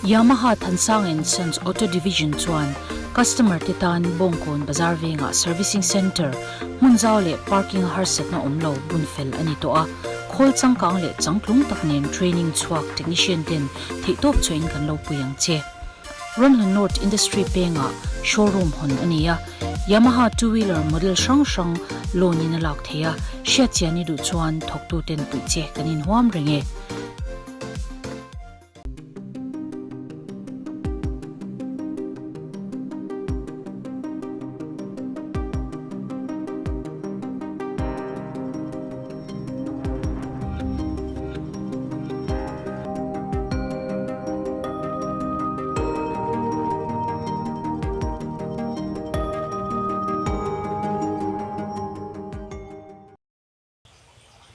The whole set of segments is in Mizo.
Yamaha Thansang and Sons Auto Division chuan customer te tan Bawngkawn bazar vengah servicing centre, hmun zau leh parking a harsatna awm lo bun fel a ni tawh a, khawl changkang leh changtlung tak nen training chhuak technician ten theihtawp chhuahin kan lo pui ang che. Ramhlun North Industry pengah showroom hawn a ni a, Yamaha two wheeler model hrang hrang loan in a lak thei a, hriatchian i duh chuan thawktuten puih che kan inhuam reng e.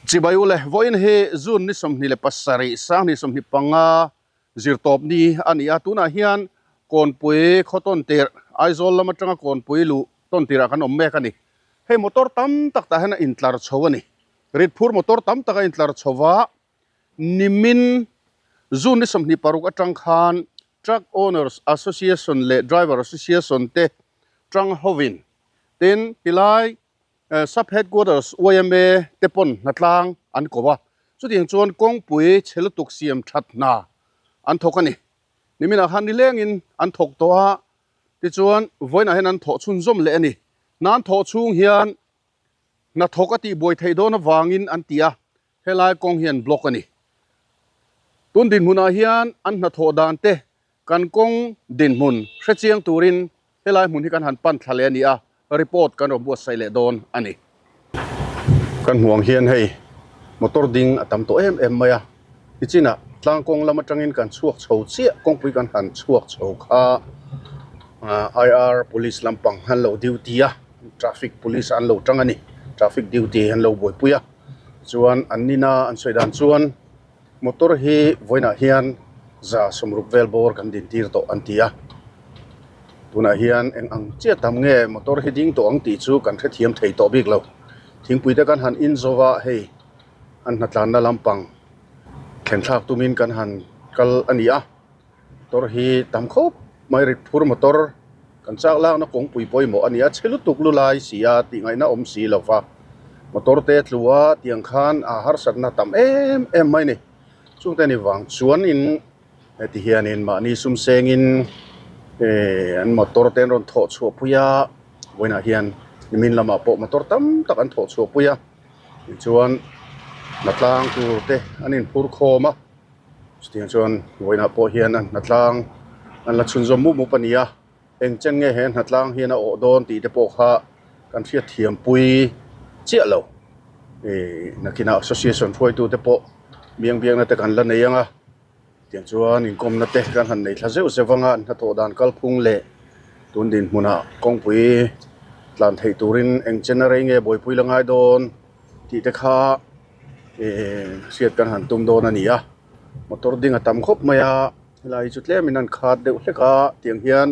Chibai ule, vawiin hi June ni 27, sanghnih 25 zirtawp ni a ni a, tunah hian Kawnpui khaw tawn tirh, Aizawl lam atanga Kawnpui luh tawn tirhah kan awm mek a ni. Hei motor tam tak tah hian a intlar chho a ni. Ritphur motor tam tak a intlar chho va, Nimin June ni 26 atang khan Truck Owners Association leh Driver Association te tang hovin tin tilai Sub Headquarters yma te pawn hnatlang an ko a, chutiang chuan kawngpui chhe lutuk siam that hna an thawk a ni. Niminah khan nilengin an thawk tawh a, tichuan vawiinah hian an thawh chhunzawm leh a ni. Hna an thawh chhung hian hnathawk a tihbuai theih dawn avangin an ti a, Helai kawng hian block a ni. Tun dinhmunah hian an hnathawh dan te kan kawng dinhmun hre chiang turin helai hmun hi kan han pan thla leh a ni a, report kan rawn buatsaih leh dawn a ni. Kan hmuh ang hian hei motor ding a tam tawh em em mai a, nichinah tlang kawng lam atangin kan chhuak chho chiah, kawngpui kan han chhuak chho kha IR police lampang an lo duty a, traffic police an lo tang a ni, traffic duty an lo buaipui a. Chuan an nina an sawi dan chuan motor hi vawiinah hian 160 vel bawr kan din tir tawh an ti a, tunah hian eng ang chiah tam nge motor hi ding tawh ang tih chu kan hrethiam thei tawh bik lo. Thingpui te kan han in zo a, hei an hnatlanna lampang thlen thlak tumin kan han kal a ni a, motor hi tam khawp mai rit phur motor kan chak lakna kawngpui pawimawh a ni a, chhe lutuk lu lai si a tih ngaihna awm si lo va, motor te tlu a tiang khan a harsatna tam em em mai a ni, chungte ni vang chuanin heti hianin mahni sum sengin ehh an motor te an rawn thawh chhuah pui a, vawiinah hian nimin lamah pawh motor tam tak an thawh chhuah pui a, tichuan hnatlang tur te an inphur khawm a. Chutiang chuan vawiinah pawh hian a hnatlang an la chhunzawm mup mup a ni a, eng chen nge he hnatlang hian a awh dawn tih te pawh kha kan hriatthiam pui chiah lo. Ih nakinah association hruaitu te pawh biang biakna te kan la nei ang a, chutiang chuan inkawmna te kan han nei thla zeuh zeuh ang a, an hnathawh dan kalphung leh tun dinhmunah kawngpui tlan theih turin eng chen a rei nge buaipui la ngai dawn tih te kha. Ehh hriat kan han tum dawn a ni a motor ding a tam khawp mai a helai hi chu tlemin an khat deuh hlek a tiang hian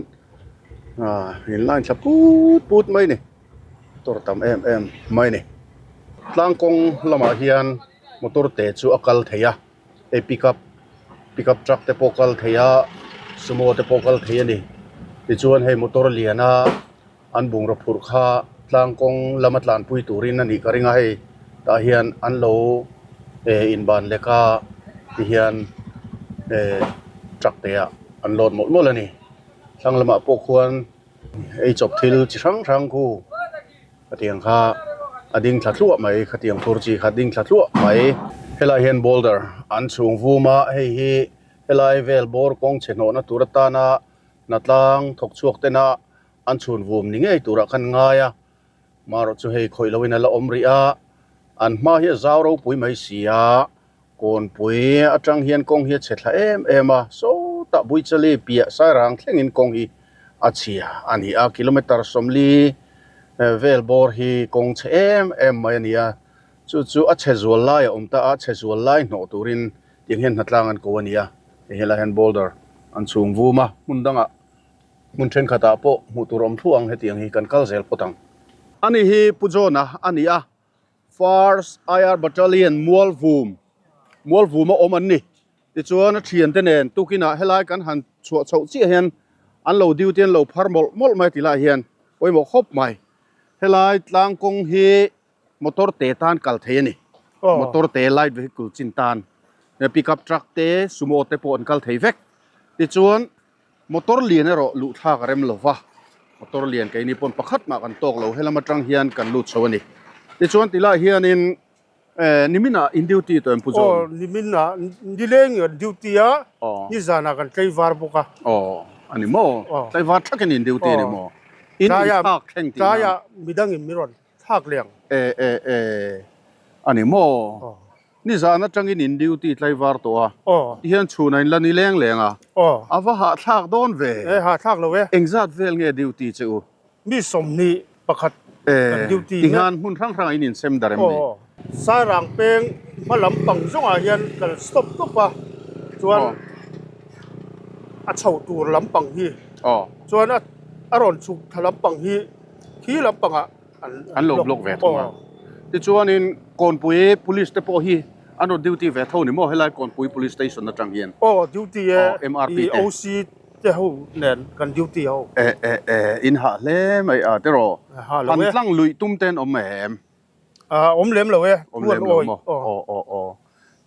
ah in line thla put put mai a ni motor tam em em mai a ni tlang kawng lamah hian motor te chu a kal thei a hei pickup pickup truck te pawh kal thei a sumo te pawh kal thei a ni tichuan hei motor lian a. An bungraw phurh kha tlang kawng lama tlanpui turin a nih ka ring a hei tah hian an lo eh inban lek a tihian eh truck te ah an load mawlh mawlh a ni thlang lamah pawh khuan eichawp thil chi hrang hrang khu khatiang kha a ding thla thluah mai khatiang phur chi kha ding thla thluah mai helai hian boulder an chhung vum a hei hi helai vel bawr kawng chhe hnawhna tur atana hnatlang thawk chhuak tena an chhun vum ni ngei turah khan ngai a, marawh chu hei khawih loin a la awm rih a, an hma hi a zau ropui mai si a, kawnpui atang hian kawng hi a chhe thla em em a, sawtah Buichali piah Sairang thlengin kawng hi a chhia a ni a, kilometre 40 vel bawr hi kawng chhe em em mai a ni a, chu chu a chhe zual lai a awm ta a, chhe zual lai hnawh turin tiang hian hnatlang an ko a ni a, hei helai hian boulder an chhung vum a, hmun dangah Hmun thenkhatah pawh hmuh tur awm thluah ang hetiang hi kan kal zel phawt ang. Ani hi Pu John-a a ni a, First IR Battalion Mualvum, Mualvuma awm an ni. Tichuan a thiante nen tukinah helai kan han chhuah chhoh chiah hian an lo duty an lo phar mawlh mawlh mai ti lai hian pawimawh khawp mai. Helai tlang kawng hi motor te tan kal thei a ni. Motor te light vehicle chin tan pick up truck te sumo te pawh an kal thei vek. Tichuan motor lian erawh luh thlak a rem lo va, motor lian keini pawn pakhat mah kan tawk lo helam atang hian kan lut chho a ni. Tichuan tilai hianin Eh, nimin ah in duty tawh em Pu John? Aw, nimin ah nileng an duty a, nizan ah kan tlaivar bawk a. Aw, a ni maw? Tlaivar thakin in duty a ni maw? In inthlak thleng tih nan. Tlaiah midang in min rawn thlak leh ang. Eh, eh, eh, a ni maw? Nizan atangin in duty tlaivar tawh a, tihian chhunah in la ni leng leng a, a va hahthlak dawn ve. Eh, hahthlak lo e. Engzat vel nge duty che u? Mi 21 kan duty mek. Tihian hmun hrang hrangah in insem dar em ni? Aw, Sairang peng hma lampang zawngah hian kan stop tawp a, chuan a chho tur lampang hi chuan a rawn chhuk thla lampang hi khi lampangah an lo block ve thung a. Tichuanin Kawnpui Police te pawh hi an rawn duty ve tho ni maw helai Kawnpui Police Station atang hian? Aw, duty e, i OC Te ho nen kan duty ho. E e e in hah hle mai a tiraw. Hah lo e. Han tlang luih tum ten awm em? A awm lem lo e. Awm lem lo maw? Aw aw aw.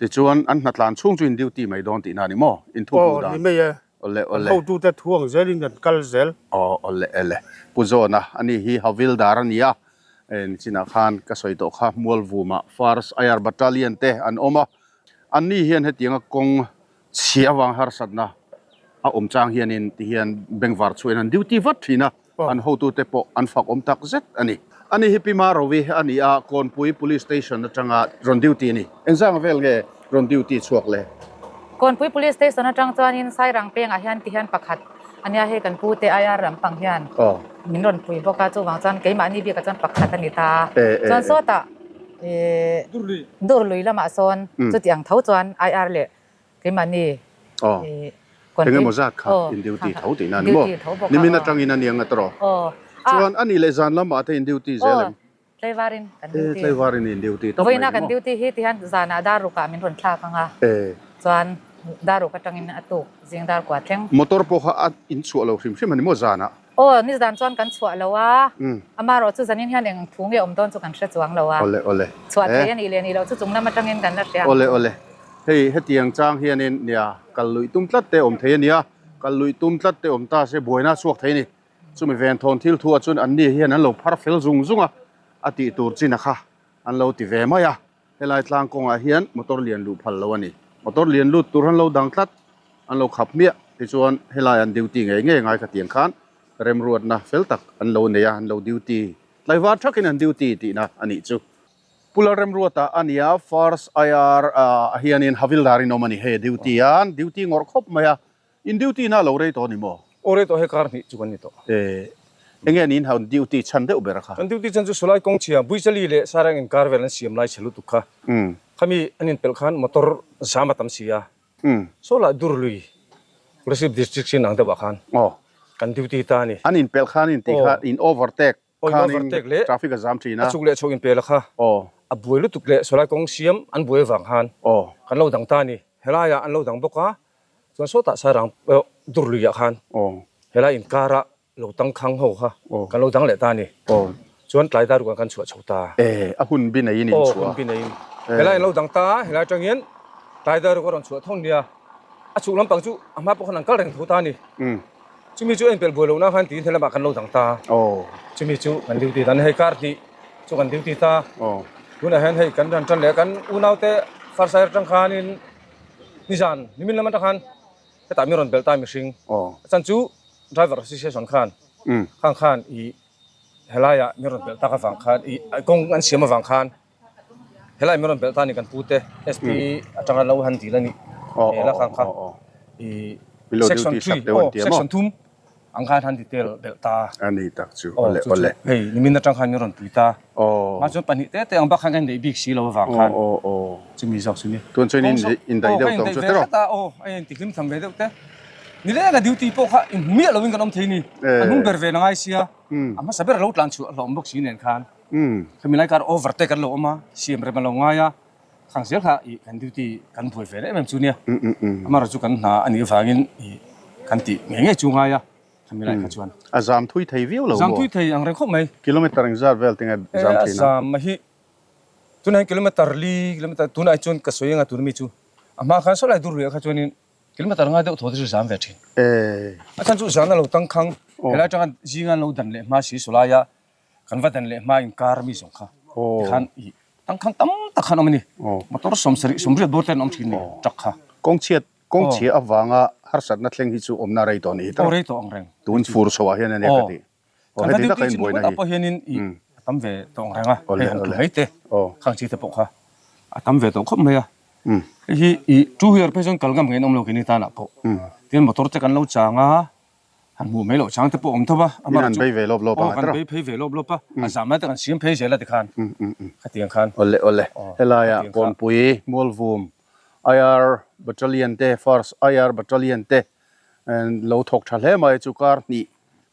Tichuan an hnatlan chhung chu in duty mai dawn tihna a ni maw? In thu hmuh dan. Aw ni mai e. Awle awle. Kan hotute thu ang zelin kan kal zel. Aw awle ele. Pu Zawna ani hi Havildar a ni a. Nichinah khan ka sawi tawh kha Mualvumah First IR Battalion te an awm a. Anni hian hetianga kawng Chhia avang harsatna a awm chang hianin tihian bengvar chhuahin an duty vat thin a, an hotute pawh an fak awm tak zet a ni. Ani hi Pi Marovi a ni a, Kawnpui Police Station atanga rawn duty a ni. Engzang vel nge rawn duty chhuak le? Kawnpui Police Station atang chuanin Sairang pengah hian tihian pakhat a nia, hei kan pute IR lampang hian min rawn pui bawk a, chuvang chuan keimahni bikah chuan pakhat a ni ta. Chuan sawtah Durlui lamah sawn chuti ang tho chuan IR leh Keimahni Aw, eng emaw zat kha in duty tho tihna a ni maw? Nimin atangin a ni ang a tawh. Chuan a nih leh zan lamah te in duty zel em? Aw, tlaivarin kan duty. E, tlaivarin in duty tawp mai ni maw? Vawiina kan duty hi tihian zanah dar rukah min rawn thlak ang a, chuan dar ruk atangin a tuk zing dar kua thleng. Motor pawh kha a in chhuah lo hrim hrim a ni maw zanah? Aw, nizan chuan kan chhuah lo a, amaherawh chu zanin hian eng thu nge awm dawn chu kan hre chuang lo a. Awle, awle. Chhuah thei a nih leh nih loh chu chung lam atangin kan la hria ang Awle, awle. Hei, hetiang chang hianin nia, kal luih tum tlat te awm thei a nia, kal luih tum tlat te awm ta se buaina a chhuak thei a ni. Chumi venthawn thil thu ah chuan anni hian an lo phar fel zung zung a, a tih tur chin a kha an lo ti ve mai a. Helai tlang kawngah hian motor lian luh phal lo a ni. Motor lian lut tur an lo dang tlat, an lo khap hmiah. Tichuan helai an duty ngei ngei ngai khatiang khan remruatna fel tak an lo nei a, an lo duty tlaivar thakin an duty tihna a nih chu. Pu Lalremruata a nia, First IR ah hianin Havildar in awm a ni. Hei duty a, an duty ngawrh khawp mai a. In duty na lo rei tawh a ni maw? Aw rei tawh, hei kar hnih chu kan ni tawh. E, enge niin han duty chhan deuh ber a kha? Kan duty chhan chu Sulai kawngchhia, Buichali leh Sarang inkar vel an siam lai chhe lutuk kha. Khami an inpelh khan motor zam a tam si a. Saw lah Durlui, Kolasib District sin ang deuh ah khan kan duty ta a ni. An inpelh khan in tih kha in overtake khanin traffic a zam thin a. A chuk leh chho inpel a kha. A buai lutuk leh Sulai kawng siam an buai avang khan kan lo dang ta a ni. Helaiah an lo dang bawk a. Chuan sawtah Sairang Durluiah khan helai inkara lo tangkhang ho kha kan lo dang leh ta a ni. Chuan tlai dar ruang kan chhuah chho ta. E, a hun bi neiin in chhuah. Aw, hun bi neiin. Helai an lo dang ta a, helai atangin tlai dar ruk a rawn chhuah thawng nia. A chhuk lampang chu a hma pawh khan an kal reng tho ta a ni. Chumi chu a inpelh buai lohna khan tiin helamah kan lo dang ta. Chumi chu kan duty ta a ni. Hei kar hnih chu kan duty ta. Tunah hian hei kan ran tan leh a, kan unaute Farsai atang khanin Nizan nimin lam atang khan hetah mi rawn belh ta mihring a chan chu driver association khan khang khan i helaiah mi rawn belh tak avang khan i kawng an siam avang khan helai mi rawn belh ta ni kan pute SP atanga lo han dil a nih hela khang kha i section 3 aw section thum Ang khan han detail belh ta. A ni tak chu, awle awle. Hei nimin atang khan min rawn pui ta. Aw. Mah chuan 2 te te ang bak khan ka indaih bik si lo avang khan. Aw aw. Chumi zawk chu ni. Tuan chuan in indaih deuh tawng chu tiraw? Aw, a intihlim tham ve deuh te. Nileng a duty pawh kha inhmu miah loin kan awm thei ni. A hnung ber ve la ngai sia. A hmasa ber a lo tlan chhuah hlawm bawk si nen khan. Khami lai kar over te kan lo awm a, siam rem a lo ngai a. Khang zel kha ih kan duty kan buai ve em em chu nia. Amaherawhchu kan hna a nih avangin ih kan tih ngei ngei chu ngai a khami lai kha chuan. A zam thui thei viau lo maw? Zam thui thei ang reng khawp mai. Kilometer engzat vel tinge zam thin a? A zam hi tunah hian kilometer li kilometer tunah hi chuan ka sawi anga tuna mi chu a hma khan saw lai dur luiah kha chuanin kilometer ngai deuh thaw te chu zam ve thin. A chhan chu zan a lo tangkhang helai atanga zinga an lo dan leh hma si saw laia Kan va dan leh hma inkar mi zawng kha tikhan ih tangkhang tam tak khan awm a ni. Motor 70 80 bawr te an awm thin ni truck kha. Kawngchhiat kawngchhia avanga harsatna thleng hi chu awmna rei tawh a ni hi tawh. Rei tawh ang reng. Tun fur chho ah hian a nia ka ti. Kan va duty chin ringawt ah pawh hianin ih a tam ve tawh ang reng a. Hei han tlu mai te khang chi te pawh kha a tam ve tawh khawp mai a. Hei hi ih two wheeler phei chuan kal ngam ngei an awm lo keini tan ah pawh. Tin motor te kan lo chang a. Han hmuh mai loh chang te pawh awm tho va. In han bei ve lawp lawp ang a kan bei phei ve lawp lawp a. A zam lai te kan siam phei zel a tikhan. Khatiang khan. Awle awle. Helaiah Kawnpui, Mualvum, IR Battalion te, First IR Battalion te lo thawk tha hle mai chu kar hnih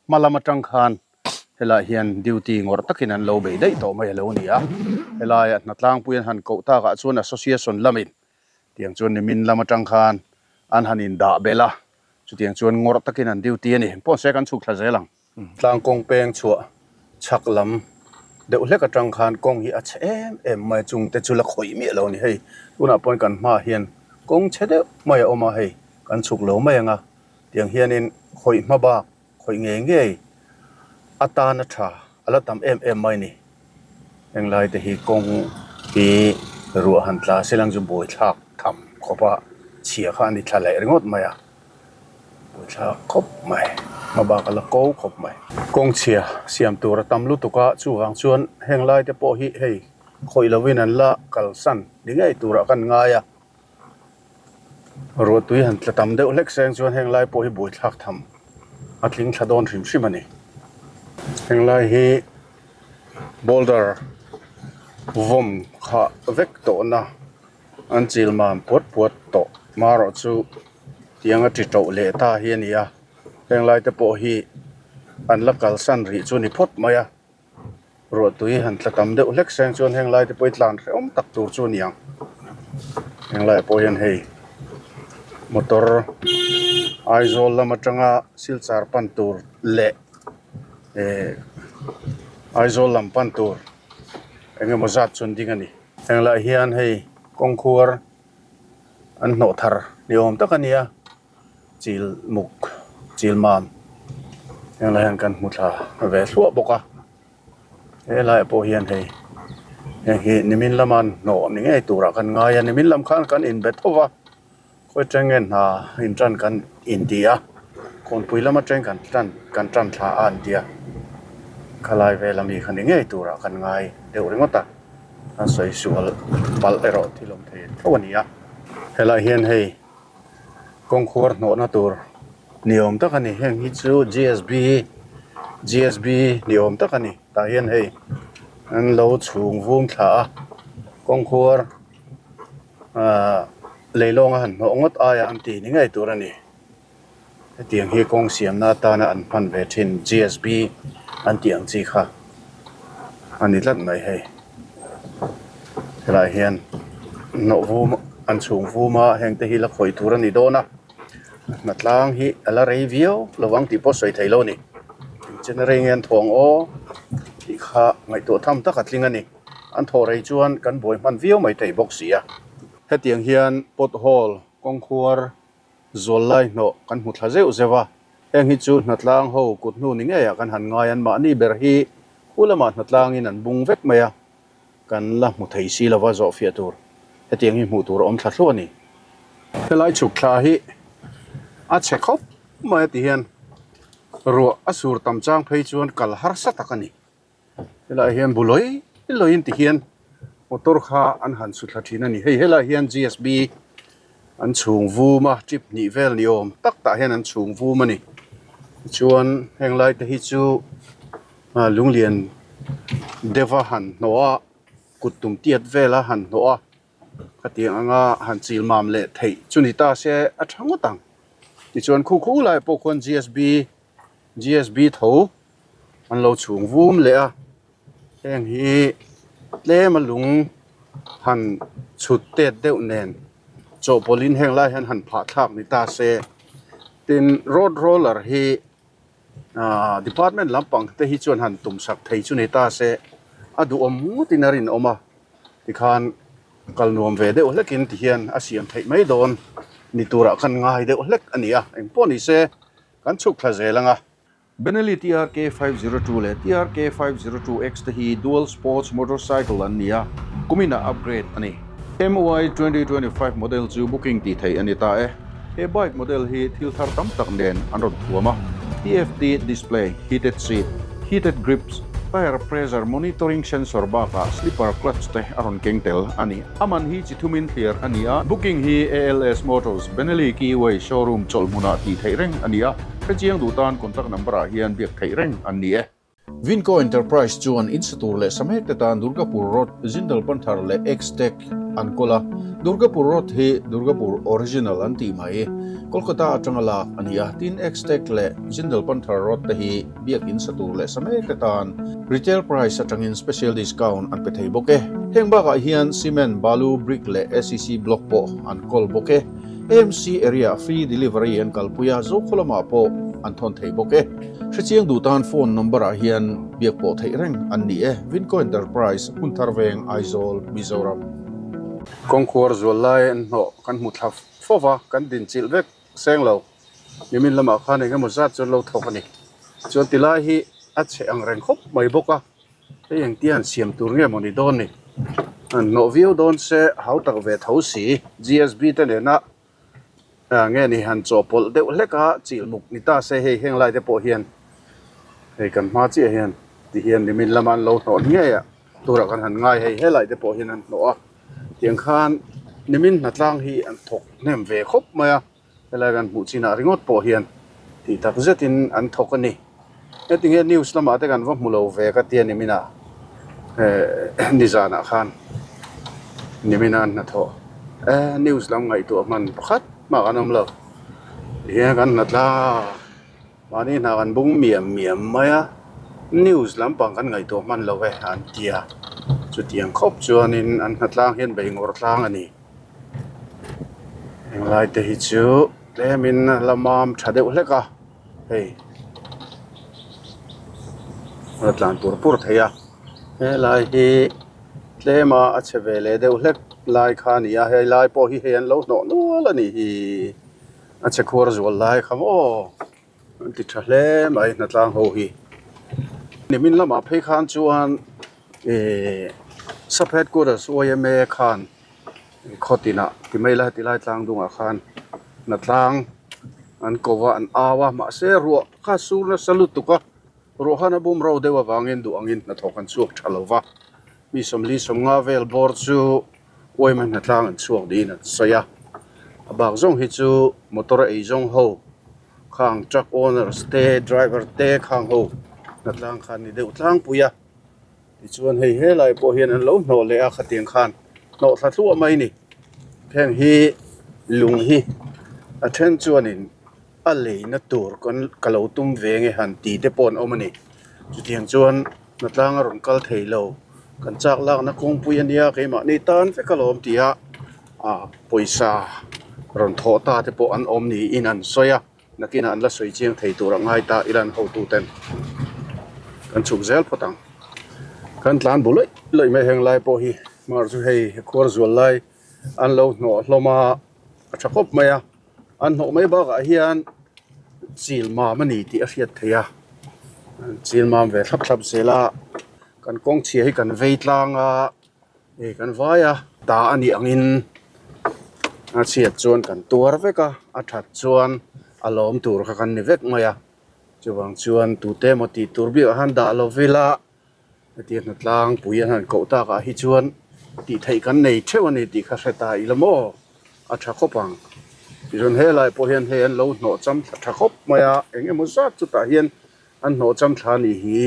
hma lam atang khan helaiah hian duty ngawrh takin an lo bei daih tawh mai a lo ni a. Helaiah hnatlangpui an han koh takah chuan Association lamin tiang chuan nimin lam atang khan an han indah belh a. Chutiang chuan ngawrh takin an duty a ni. Pawh se kan chhuk thla zel ang. Tlang kawng peng chhuah chhak lam deuh hlek atang khan kawng hi a chhe em em mai a, chung te chu la khawih miah lo a ni. Hei tunah pawhin kan hmaah hian kawng chhe deuh mai a awm a, hei kan chhuk lo mai ang a, tiang hianin khawih hma bak khawih ngei ngei atana tha a la tam em em mai a ni. Henglai te hi kawng hi ruah han tla se lang chu buaithlak tham khawp a chhia kha a ni thla leh ringawt mai a buaithlak khawp mai hma bak a la ko khawp mai. Kawng chhia siam tur a tam lutuk a chuvang chuan henglai te pawh hi hei khawih lovin an la kalsan ni ngei turah kan ngai a. Ruahtui han tla tam deuh hlek seng chuan heng lai pawh hi buaithlak tham a tling thla dawn hrim hrim a ni. Heng lai hi boulder vawm khah vek tawhna an chil mam puat puat tawh marawh chu tiang a ti tauh leh ta hi a ni a heng lai te pawh hi an la kalsan rih chu a ni phawt mai a. Ruahtui han tla tam deuh hlek seng chuan heng lai te pawh hi tlan hrehawm tak tur chu a ni ang. Heng laiah pawh hian hei motor Aizawl lam atanga Silchar pan tur leh ehh Aizawl lam pan tur eng emaw zat chu an ding a ni. Heng laiah hian hei kawngkhuar an hnawh thar ni awm tak a ni a. Chil muk chil mam helai hian kan hmu thla ve thluah bawk a helaiah pawh hian hei heng hi nimin lama hnawh ni ngei turah kan ngai a nimin lam khan kan inbe tho va khawi atang nge hna intan kan inti a kawnpui lam atang kan tan kan tan thla a an ti a khalai vel ami kha ni ngei turah kan ngai deuh ringawt a an sawi sual palh erawh thil awm thei tho a ni a helaiah hian hei. Kawngkhuar hnawhna tur ni awm tak a ni heng hi chu G_S_B G_S_B ni awm tak a ni tah hian hei an lo chhung vum thla a kawngkhuar ahh leilawnga han hnawh ngawt aia an tih ni ngei tur a ni. Hetiang hi kawng siamna atana an hman ve thin GSB an tih ang chi kha a ni tlat mai hei. Helaiah hian hnawh vum an chhung vum a heng te hi la khawih tur a ni dawn a hnatlang hi a la rei viau lo ang tih pawh sawi thei lo a ni. Engchen rei nge an thawh ang aw tih kha ngaihtuah tham tak a tling a ni. An thawh rei chuan kan buai hman viau mai thei bawk si a. Hetiang hian pothole kawngkhuar Zual lai hnawh kan hmu thla zeuh zeuh a, heng hi chu hnatlang ho kut hnu ni ngeiah kan han ngai an mahni ber hi khu lamah hnatlangin an bung vek mai a, kan la hmu thei si lova zawhfiah tur hetiang hi hmuh tur a awm thla thluah a ni. Helai chhuk thla hi a chhe khawp mai a ti hian ruah a sur tam chang phei chuan kal harsa tak a ni. Helaiah hian bu lawi lawiin ti hian motor kha an han su thla thin a ni. Hei helaiah hian G_S_B an chhung vum a trip hnih vel ni awm tak tah hian an chhung vum a ni. Tichuan heng lai te hi chu lunglian deuha han hnawh a kut tum tiat vela han hnawh a khatiang anga han chil mam leh theih chu ni ta se a tha ngawt ang. Tichuan khu khu laiah pawh khuan G_S_B G_S_B tho. An lo chhung vum leh a, heng hi tlem a lung han chhut tet deuh nen chawhpawlhin heng lai hian han phah thlak ni ta se tin road roller hi ahh department lampang te hi chuan han tum sak thei chu ni ta se a duhawm ngawtin a rinawm a tikhan kal nuam ve deuh hlekin tihian a siam theih mai dawn ni turah khan ngai deuh hlek a ni a engpawh ni se kan chhuk thla zel ang a. Benelli TRK 502 leh TRK 502X te hi dual sports motorcycle an ni a, kuminah upgrade a ni. MY 2025 model chu booking tih theih a ni ta e. He bike model hi thil thar tam tak nen an rawn thuam a, TFT display, heated seat, heated grips, tyre pressure monitoring sensor bakah slipper clutch te a rawn keng tel a ni. A man hi chi thumin thliar a ni a, booking hi ALS Motors, Benelli Keyway showroom chawlhmunah tih theih reng a ni a. Hrechiang duh tan contact number ah hian biak theih reng an ni e. Vinco Enterprise chuan in sa tur leh sa mek te tan Durgapur Road, Jindal Panthar leh X-Tech an kawl a. Durgapur Road hi Durgapur Original an tih mai. Kolkata atanga lak a ni a, tin X-Tech leh Jindal Panthar Road te hi biak in sa tur leh sa mek te tan retail price atangin special discount an pe thei bawk e. Heng bakah hian cement, balu, brick leh ACC block pawh an kawl bawk e. AMC area free delivery an kalpui a, Zokhaw lamah pawh an thawn thei bawk e. Hrechiang duh tan phone number ah hian biak pawh theih reng an ni e. Vinco Enterprise, Hmunthar Veng, Aizawl, Mizoram. Kawngkhuar zual lai an hnawh kan hmu thla fo va, kan dinchilh vek seng lo. Nimin lamah khan eng emaw zat chu an lo thawk a ni. Chuan tilai hi a chhe ang reng khawp mai bawk a. Hei engtia han siam tur nge maw ni dawn ni? Han hnawh viau dawn se hau tak ve tho si. GSB te nena nge ni han chawhpawlh deuh hlek a chilh muk ni ta se hei heng lai te pawh hian hei kan hma chiah hian ti hian nimin lama an lo hnawh ngei a turah kan han ngai hei helai te pawh hian an hnawh a tiang khan nimin hnatlang hi an thawk hnem ve khawp mai a. Helai kan hmuh chinah ringawt pawh hian tih tak zetin an thawk a ni. Heti nge news lamah te kan va hmu lo ve ka tia niminah eh nizanah khan nimina an hnathawh eh news lam ngaihtuah hman pakhat mah kan awm lo. Tihian kan hna tlang mahni hna kan bung miam miam mai a news lampang kan ngaihtuah hman lo e an tia chutiang khawp chuanin an hna tlang hian bei ngawr tlang a ni. Henglai te hi chu tlemin la mam tha deuh hlek a hei a tlan pur pur thei a helai hi tlema a chhe ve leh deuh hlek lai kha a ni a helai pawh hi hei an lo hnawh nual a nih hi a chhe khuar zual lai kha maw an ti tha hle mai hnatlang ho hi nimin lamah phei khan chuan ihh sub headquarters yma khan. Khaw tinah ti mai la tilai tlang dungah khan hnatlang an ko a an au a mahse ruah kha sur nasa lutuk a ruah khan a bum ro deuh avangin duh angin hnathawk an chhuak tha lo va mi sawmli sawmnga vel bawr chu uaima hnatlang an chhuak niin an sawi a a bak zawng hi chu motor a ei zawng ho khang truck owners te driver te khang ho hnatlang khan ni deuh tlangpui a. Tichuan hei helai pawh hian an lo hnawh leh a khatiang khan hnawh thla thluah mai a ni. Heng hi lung hi a then chuanin a leina tur kan ka lo tum ve nge han ti te pawh an awm a ni. Chutiang chuan hnatlang a rawn kal thei lo kan chak lakna kawngpui a nia keimahni tan vek alawm ti a ah pawisa rawn thawh ta te pawh an awm niin an sawi a. Nakinah an la sawi chiang thei tur a ngai ta ila an hotu ten kan chhuk zel phawt ang. Kan tlan bu lawih lawih mai heng lai pawh hi mar chu hei khuar zual lai an lo hnawh hlawm a a tha khawp mai a an hnawh mai bakah hian chil mam a ni tih a hriat theih a chil mam ve thlap thlap zel a kan kawng chhia hi kan vei tlang a. Hei kan vai a ta a nih angin a chhiat chuan kan tuar vek a a that chuan a lawm tur kha kan ni vek mai a chuvang chuan tute emaw tih tur bik ah khan dah lo vela hetiang hnatlang pui an han koh tak ah hi chuan tih theih kan nei theuh a ni tih kha hre ta ila maw a tha khawp ang tichuan helai pawh hian hei an lo hnawh cham thla tha khawp mai a eng emaw zat chutah hian an hnawh cham thla a nih hi.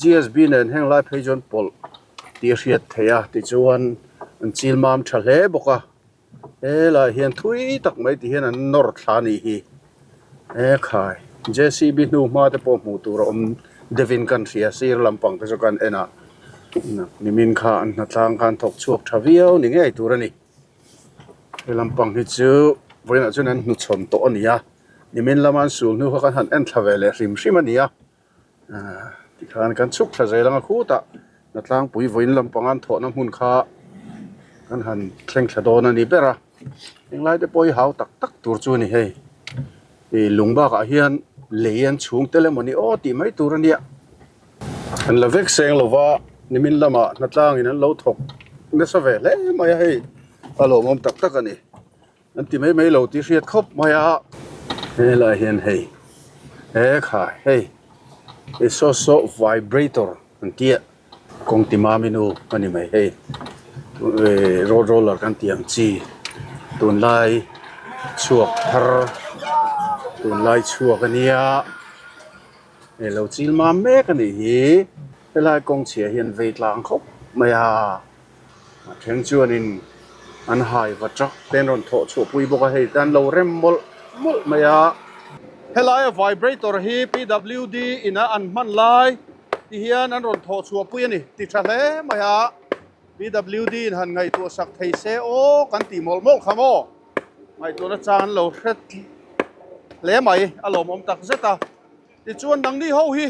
GSB nen heng lai phei chuan pawlh tih a hriat theih a tichuan an chil mam tha hle bawk a helaiah hian thui tak mai ti hian an nawr thla a nih hi he khai J_C_B hnu hma te pawh hmuh tur a awm deuhin kan hria sir lampang te chu kan en a. Nimin kha an hnatlang khan thawk chhuak tha viau ni ngei tur a ni. He lampang hi chu vawiinah chuan an hnuchhawn tawh a ni a, nimin lama an sul hnu kha kan han en thla ve leh hrim hrim a ni a. Tikhan kan chhuk thla zel ang a khutah hnatlangpui vawiin lampanga an thawhna hmun kha kan han thleng thla dawn a ni ber a. Englai te pawh hi hau tak tak tur chu a ni hei. Ih lung bakah hian lei an chhung tel emaw ni aw tih mai tur a nia. An la vek seng lo va, nimin lamah hnatlangin an lo thawk nasa ve hle mai a hei a lawmawm tak tak a ni. An ti mai mai lo tih hriat khawp mai a. Helai hian hei he kha hei i saw saw vibrator an tia kawng ti mami nu a ni mai hei road roller kan tih ang chi tunlai chhuak thar tunlai chhuak a nia. Hei lo chil mam mek a nih hi helai kawng chhia hian vei tlang khawp mai a a then chuanin an hai va truck te an rawn thawh chhuah pui bawk a hei te an lo rem mawlh mawlh mai a. Helaia vibrator hi PWD ina an hman lai ti hian an rawn thawh chhuah pui a ni ti tha hle mai a PWD in han ngaihtuah sak thei se aw kan tih mawlh mawlh kha maw ngaihtuahna chang an lo hre hle mai a lawmawm tak zet a. Tichuan nangni ho hi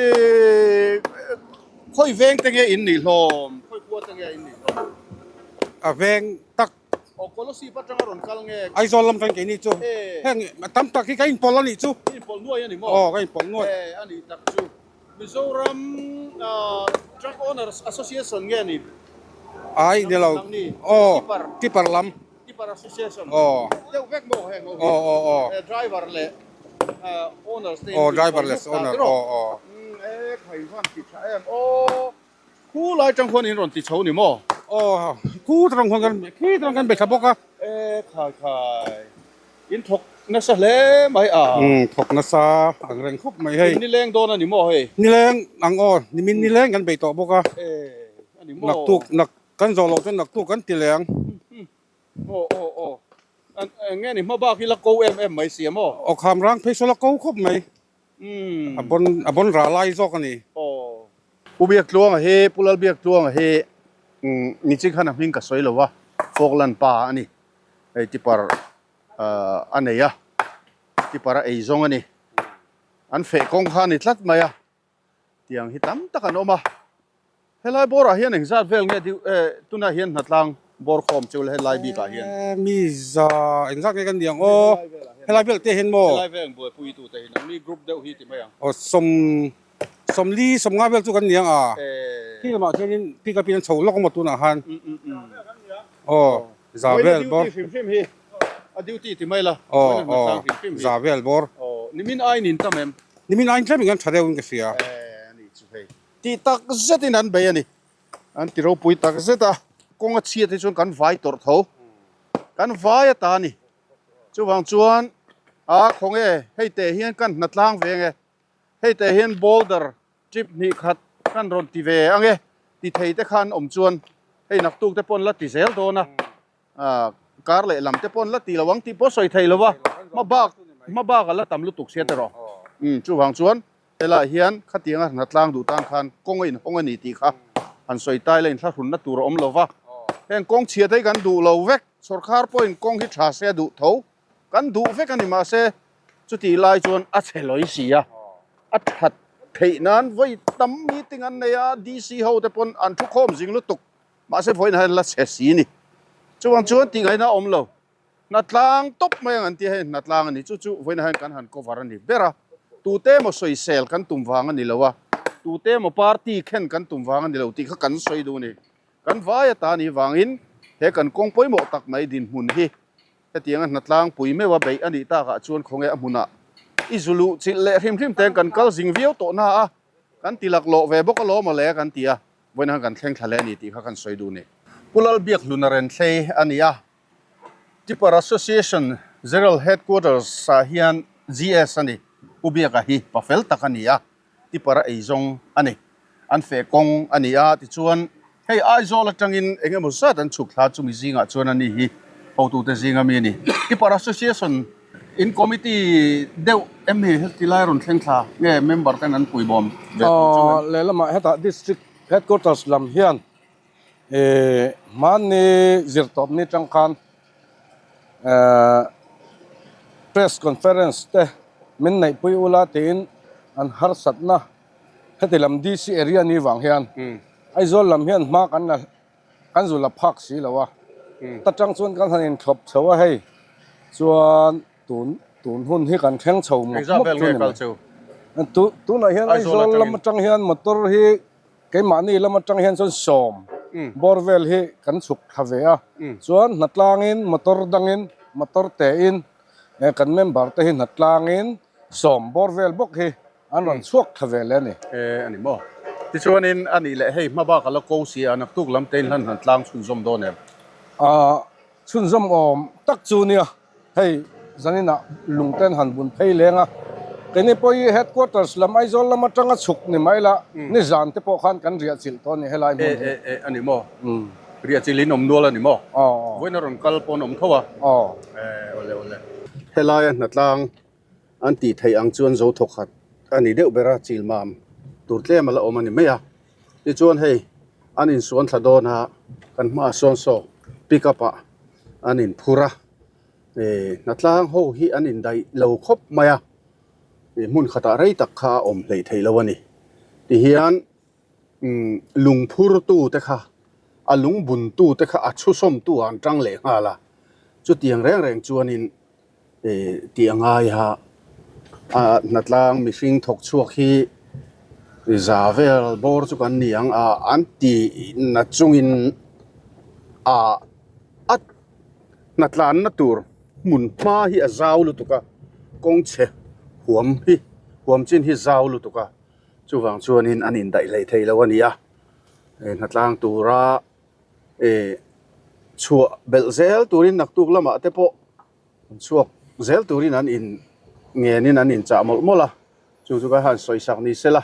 ihh khawi veng te nge in nih hlawm? Khawi khua te nge in nih hlawm? A veng tak. Aw Kolasib atanga rawn kal nge? Aizawl lam tan keini chu. Heng tam tak hi ka inpawlh a nih chu. I inpawlh nuai a ni maw? Aw ka inpawlh nuai. E a nih tak chu. Mizoram Truck Owners Association nge ni? Ai ni lo. Aw Tipper lam. Tipper Association. Aw. Deuh vek maw heng ho hi? Aw aw aw. Driver leh owners te Aw driver leh owner aw aw. E khai van ti tha em aw. Khu lai tang khuan in rawn ti chho ni maw? Aw khu tang khuan kan khi tang kan be thla bawk a. E khai khai. In thawk nasa hle mai a. Umm thawk nasa ang reng khawp mai hei. In nileng dawn a ni maw hei? Nileng ang aw nimin nileng kan bei tawh bawk a. E a ni maw? Naktuk nak Kan zawh loh chuan naktuk kan ti leh ang. Aw aw aw. Eng nge ni hma bak hi la ko em em mai si a maw? Aw kham rang phei saw la ko khawp mai. A bawn a bawn rah lai zawk a ni. Aw. Pu Biaktluanga hi Pu Lalbiaktluanga hi niching khan a hming ka sawi lo a, Falkland pa a ni. Hei tipar a nei a, tipar a ei zawng a ni. An feh kawng kha a ni tlat mai a. Tiang hi tam tak an awm a, helai bawrah hian engzat vel nge deuh eh tunah hian hnatlang bawr khawm chu helai bikah hian. Eh mi za engzat nge kan ni ang aw helai vel te hian maw. Helai vel buaipui tu te hi nangni group deuh hi ti mai ang. Aw sawm sawmli sawmnga vel chu kan ni ang a khi lamah khianin pick up in an chho lawk a maw tunah khan aw za vel bawr. Duty hrim hrim hi a duty ti mai la aw aw za vel bawr. Aw nimin aiin in tam em. Nimin aiin tlemin kan tha deuhin ka hria. Eh a nih chu hei. Tih tak zetin an bei a ni. An ti ropui tak zet a. Kawng a chhiat hi chuan kan vai tawrh tho. Kan vai a ta a ni. Chuvang chuan a khawnge hei teh hian kan hnatlang ve ange. Hei teh hian boulder trip hnih khat kan rawn ti ve ange. Ti thei te khan awm chuan hei naktuk te pawh an la ti zel dawn a. Kar leh lam te pawh an la ti lo ang tih pawh sawi thei lo va, hma bak hma bak a la tam lutuk sia te rawh. Umm chuvang chuan helaiah hian khatianga hnatlang duh tan khan kawng a inhawng a ni tih kha han sawi tai la inthlahrunna tur a awm lo va. Heng kawng chhia te hi kan duh lo vek, sawrkhar pawhin kawng hi tha se a duh tho, kan duh vek a ni mahse chutih lai chuan a chhe lawi si a, a that theih nan vawi tam meeting an nei a, DC ho te pawn an thu khawm zing lutuk. Mahse vawiin hian la chhe si ni. Chuvang chuan tih ngaihna a awm lo. Hnatlang tawp mai ang an ti a, hei hnatlang a ni. Chu chu vawiin hian kan han cover a ni ber a. Tute emaw sawisel kan tum vang a ni lo a, tute emaw party khen kan tum vang a ni lo tih kha kan sawi duh a ni. Kan vai ata nih vangin he kan kawng pawimawh tak mai dinhmun hi hetianga hnatlang pui meuha beih a nih takah chuan khawnge a hmunah i zu luh chilh leh hrim hrim ten kan kal zing viau tawh na a, kan ti laklawh ve bawk alawm awle kan ti a. Vawiin kan thleng thla leh a ni tih kha kan sawi duh ni. Pu Lalbiakhluna Renthlei a ni a, Tipper Association General Headquarters ah hian GS a ni. Pu Biaka hi pa fel tak a ni a, Tipper a eizawng a ni. An feh kawng a ni a, tichuan hei Aizawl atangin eng emaw zat an chhuk thla chumi zingah chuan a ni hi hotute zinga mi a ni. Tipper Association in committee deuh em hi heti lai rawn thleng thla nge member ten an puibawm ve tur chu em? Lehlamah hetah District. Headquarters lam hian eh hmanni zirtawpni tang khan eh press conference te min neihpui ula tiin an harsatna heti lam DC area ni vang hian Aizawl lam hian hma kan la kan zu la phak si lo a ta tang chuan kan han inthlawp chho a hei chuan tun tun hun hi kan thleng chho mawp mawp chu ni mai tu tunah hian Aizawl lam atang hian motor hi keimahni lam atang hian chuan sawm bawr vel hi kan chhuk thla ve a chuan hnatlangin motor dangin motor tein kan member te hi hnatlangin sawm bawr vel bawk hi An rawn chhuak thla ve leh a ni. E a ni maw? Tichuanin a nih leh hei hma bak a la ko si a, naktuk lam te in hlan hlan tlang chhunzawm dawn em? A chhunzawm awm tak chu nia, hei zaninah lung ten han bun phei leng a, keini pawh hi headquarters lam Aizawl lam atanga chhuk ni mai la, nizan te pawh khan kan riah chilh tawh a ni helai hmun hi. E e a ni maw? Riah chilh in awm nual a ni maw? Vawiin a rawn kal pawn awm tho a. E awle awle. Helaia hnatlang An tih theih ang chuan zo thawkhat a ni deuh ber a, chilmam tur tlem a la awm a ni mai a. Tichuan hei an insuan thla dawn a, kan hmaah sawn saw pick up ah an inphur a, eh hnatlang ho hi an indaih lo khawp mai a, eh hmun khatah rei tak kha a awm hleih theih lo a ni. Tihian umm lungphur tu te kha a lungbun tu te kha a chhusawm tu ah an tang leh nghal a, chutiang reng reng chuanin tih a ngai a, a hnatlang mihring thawk chhuak hi za vel bawr chu kan ni ang a an tih na chungin ah a hnatlanna tur hmun hma hi a zau lutuk a kawng chhe huam hi huam chin hi zau lutuk a chuvang chuanin an indaih hlei thei lo a ni a hnatlang tura eh chhuah belh zel turin naktuk lamah te pawh chhuak zel turin an in ngenin an inchah mawlh mawlh a chu chu ka han sawi sak ni sela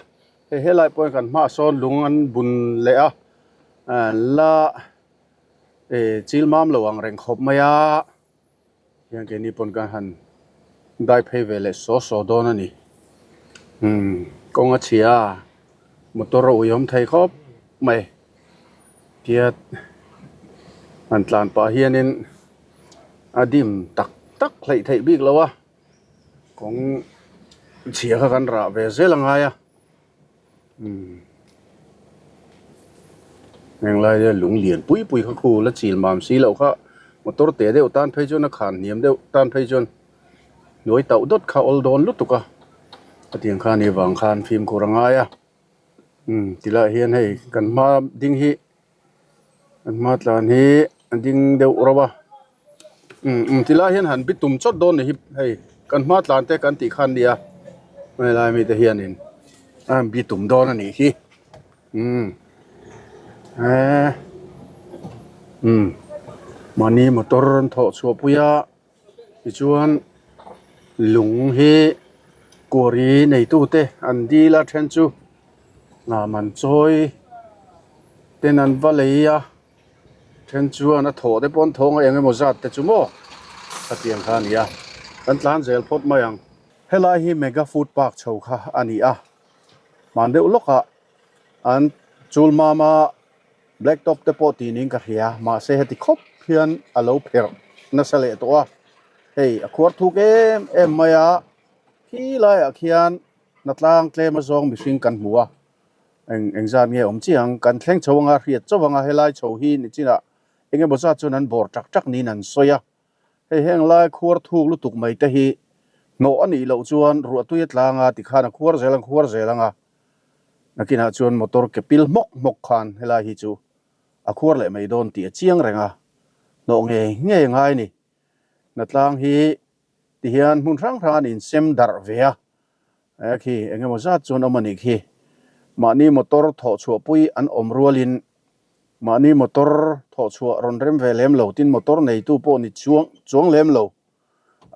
hei helai pawh hian kan hmaah sawn lung an bun leh a la eh chil mam lo ang reng khawp mai a. Hian keini pawn kan han dai phei ve leh saw saw dawn a ni. Umm kawng a chhia a, motor a ui awm thei khawp mai. Tia han tlan pah hianin a dim tak tak hleih theih bik lo a, kawng chhia kha kan rah ve zel a ngai a. Umm heng lai hian lung lian pui pui kha khu la chil mam si loh kha motor teh deuh tan phei chuan a khan hniam deuh tan phei chuan hnuai tauh dawt kha awl dawn lutuk a hetiang khan nih vang khan fimkhur a ngai a umm ti lai hian hei kan hma ding hi kan hma tlan hi a ding deuh rauh a. Umm umm ti lai hian han bi tum chawt dawn ni hi hei kan hma tlan te kan tih khan nia helai mite hianin a han bi tum dawn a nih hi umm eee umm mahni motor an thawh chhuah pui a tichuan lung hi quarry neitu te an dil a then chu hnam an chawi ten an va lei a. Then chuan a thawh te pawn thawng a eng emaw zat te chu maw khatiang kha a ni a, kan tlan zel phawt mai ang. Helai hi Mega Food Park chho kha a ni a, hman deuh lawkah an chul mam a, Black Top te pawh tih niin ka hria, mahse heti khawp hian a lo pherh nasa leh tawh a, hei a khuar thuk em em mai a, khi laiah khian hnatlang tlem azawng mihring kan hmu a. Eng eng zat nge awm chiang? Kan thleng chho anga hriat chauh anga helai chho hi nichinah eng emaw zat chuan an bawr tak tak niin an sawi a. Hei heng lai khuar thuk lutuk mai te hi hnawh a nih loh chuan ruahtui a tlang a tikhan a khuar zel ang khuar zel anga nakinah chuan motor ke pil hmawk hmawk khan helai hi chu a khuar leh mai dawn tih a chiang reng a, hnawh ngei ngei a ngai a ni. Hnatlang hi tihian hmun hrang hrang an insem darh ve a. He khi eng emaw zat chuan awm a nih khi. Mahni motor thawh chhuah pui an awm rualin mahni motor thawh chhuah rawn rem ve lem lo tin motor neitu pawh ni chuang chuang lem lo.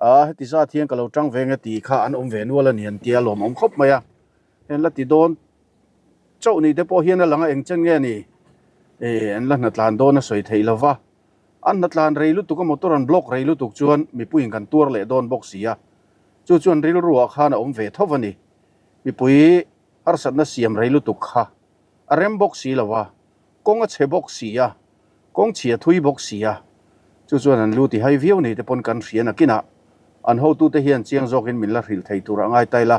A heti zat hian ka lo tang ve nge tih kha an awm ve nual a ni an tia lawmawm khawp mai a. Heng la ti dawn chauh ni te pawh hian a lang a eng chen nge ni eh an la hnatlan dawn a sawi theih lo va. An hnatlan rei lutuk a motor an block rei lutuk chuan mipuiin kan tuar leh dawn bawk si a. Chu chuan rilruah khan a awm ve tho a ni. Mipui harsatna siam rei lutuk kha. A rem bawk si lo a, kawng a chhe bawk si a, kawng chhia thui bawk si a, chu chuan an lu ti hai viau nei te pawn kan hria nakinah an hotute hian chiang zawkin min la hrilh thei tur a ngai ta ila,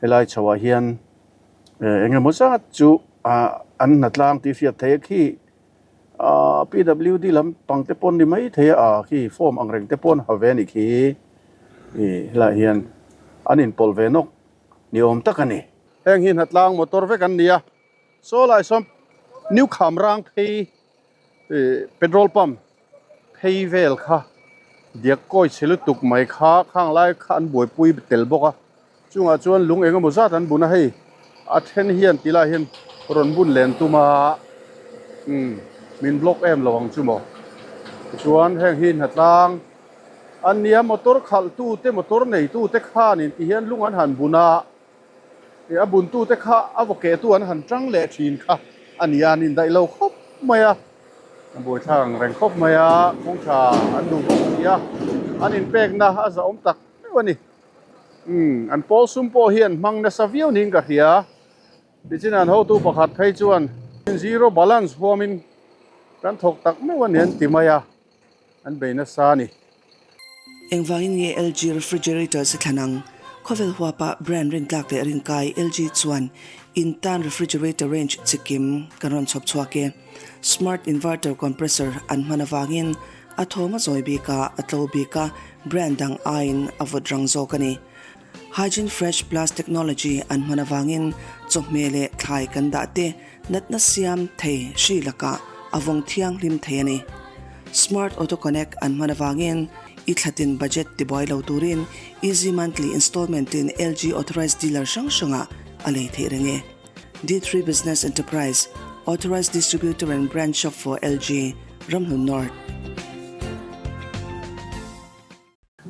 helai chhoah hian eng emaw zat chu an hnatlang tih hriat theih a khi PWD lam pang te pawn ni mai thei a, khi form ang reng te pawn ha ve a nih khi, helaiah hian an inpawlh ve nawk ni awm tak a ni. Heng hi hnatlang motor vek an ni a, saw lai sawn New Khamrang phei ih petrol pump phei vel kha diak kawi chhe lutuk mai kha khang lai kha an buaipui tel bawk a, chungah chuan lung eng emaw zat an bun a hei a then hian ti lai hian rawn bun len tum a umm min block em lo ang chu maw tichuan heng hi hnatlang an nia motor khalh tu te motor nei tu te khanin ti hian lung an han bun a ih a bun tu te kha a vaw keh tu an han tang leh thin kha a ni a an indaih lo khawp mai a a buaithlak ang reng khawp mai a kawng tha an duh bawk si a an inpekna a zahawm tak meuh a ni umm an pawl sum pawh hi an hmang nasa viau niin ka hria tichin an hotu pakhat phei chuan zero balance huamin kan thawk tak meuh a ni an ti mai a. An bei nasa a ni. Engvangin nge LG refrigerators i thlan ang? Khawvel huapa brand rintlak leh rinkai LG chuan in tan refrigerator range chikim kan rawn chhawp chhuak e. Smart inverter compressor an hman avangin a thawm a zawi bik a, a tlo bik a, brand dang aiin a vawt rang zawk a ni. Hygiene Fresh Plus technology an hman avangin chawhmeh leh thlai kan dah te natna siam thei hri lakah a vawng thianghlim thei a ni. Smart Auto Connect an hman avangin i thlatin budget tibuai lo turin Easy Monthly Installment in LG Authorized Dealer hrang hrangah a lei theih reng e. D3 Business Enterprise, Authorized Distributor and Brand Shop for LG, Ramhlun North.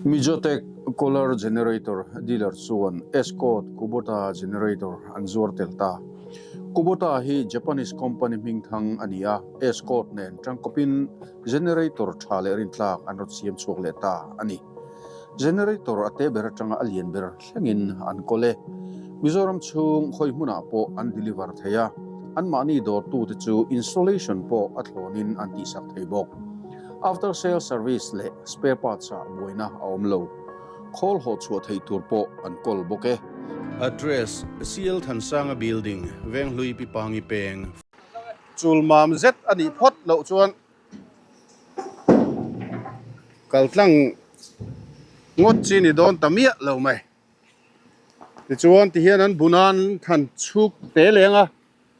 Mizotech Kohler Generator dealer chuan Escort Kubota Generator an zuar tel ta. Kubota hi Japanese company hmingthang a ni a, Escort nen tangkawpin generator tha leh rintlak an rawn siam chhuak leh ta a ni. Generator a te ber atanga a lian ber thlengin an kawl e. Mizoram chhung khawi hmunah pawh an deliver thei a, anmahni dawrtute chu installation pawh a thlawnin an tihsak thei bawk. After sale service leh spare parts ah buaina a awm lo. Khawl haw chhuah theih tur pawh an kawl bawk e. Address, CL Thansanga Building, Venghlui Pipangi Peng. Chul mam zet a nih phawt loh chuan kaltlang ngawt chi ni dawn ta miah lo mai. Tichuan tihian an bun a an han chhuk te leng a.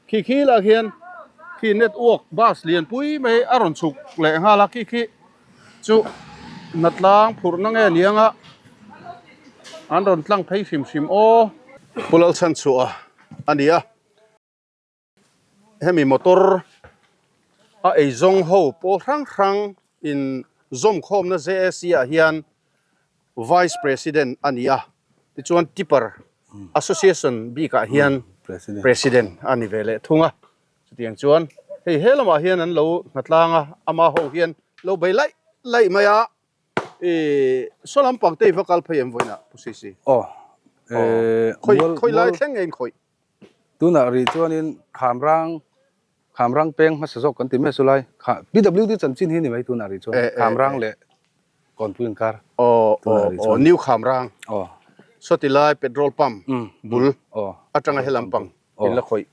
Khi khi lah khian khi network bus lianpui mai a rawn chhuk leh nghal a khi khi chu hnatlang phurhna nge ni anga an rawn tlang phei hrim hrim aw. Pu Lalchhanchhuah a ni a hemi motor a eizawng ho pawl hrang hrang in zawmkhawmna JAC ah hian Vice President a ni a, tichuan Tipper Association bikah hian President a ni ve leh thung a. Chutiang chuan hei he lamah hian an lo hnatlang a, ama ho hian lo bei laih laih mai a. Ih, saw lampang te i va kal phei em vawiinah Pu Sisi? Aw, khawi khawi lai thleng nge in khawih? Tunah rih chuanin Khamrang Khamrang peng hmasa zawk kan ti mai a chu lai kha PWD chanchin hi ni mai tunah rih chuan Khamrang leh Kawnpui inkar tunah rih chuan. New Khamrang sawti lai petrol pump bul atanga he lampang in la khawih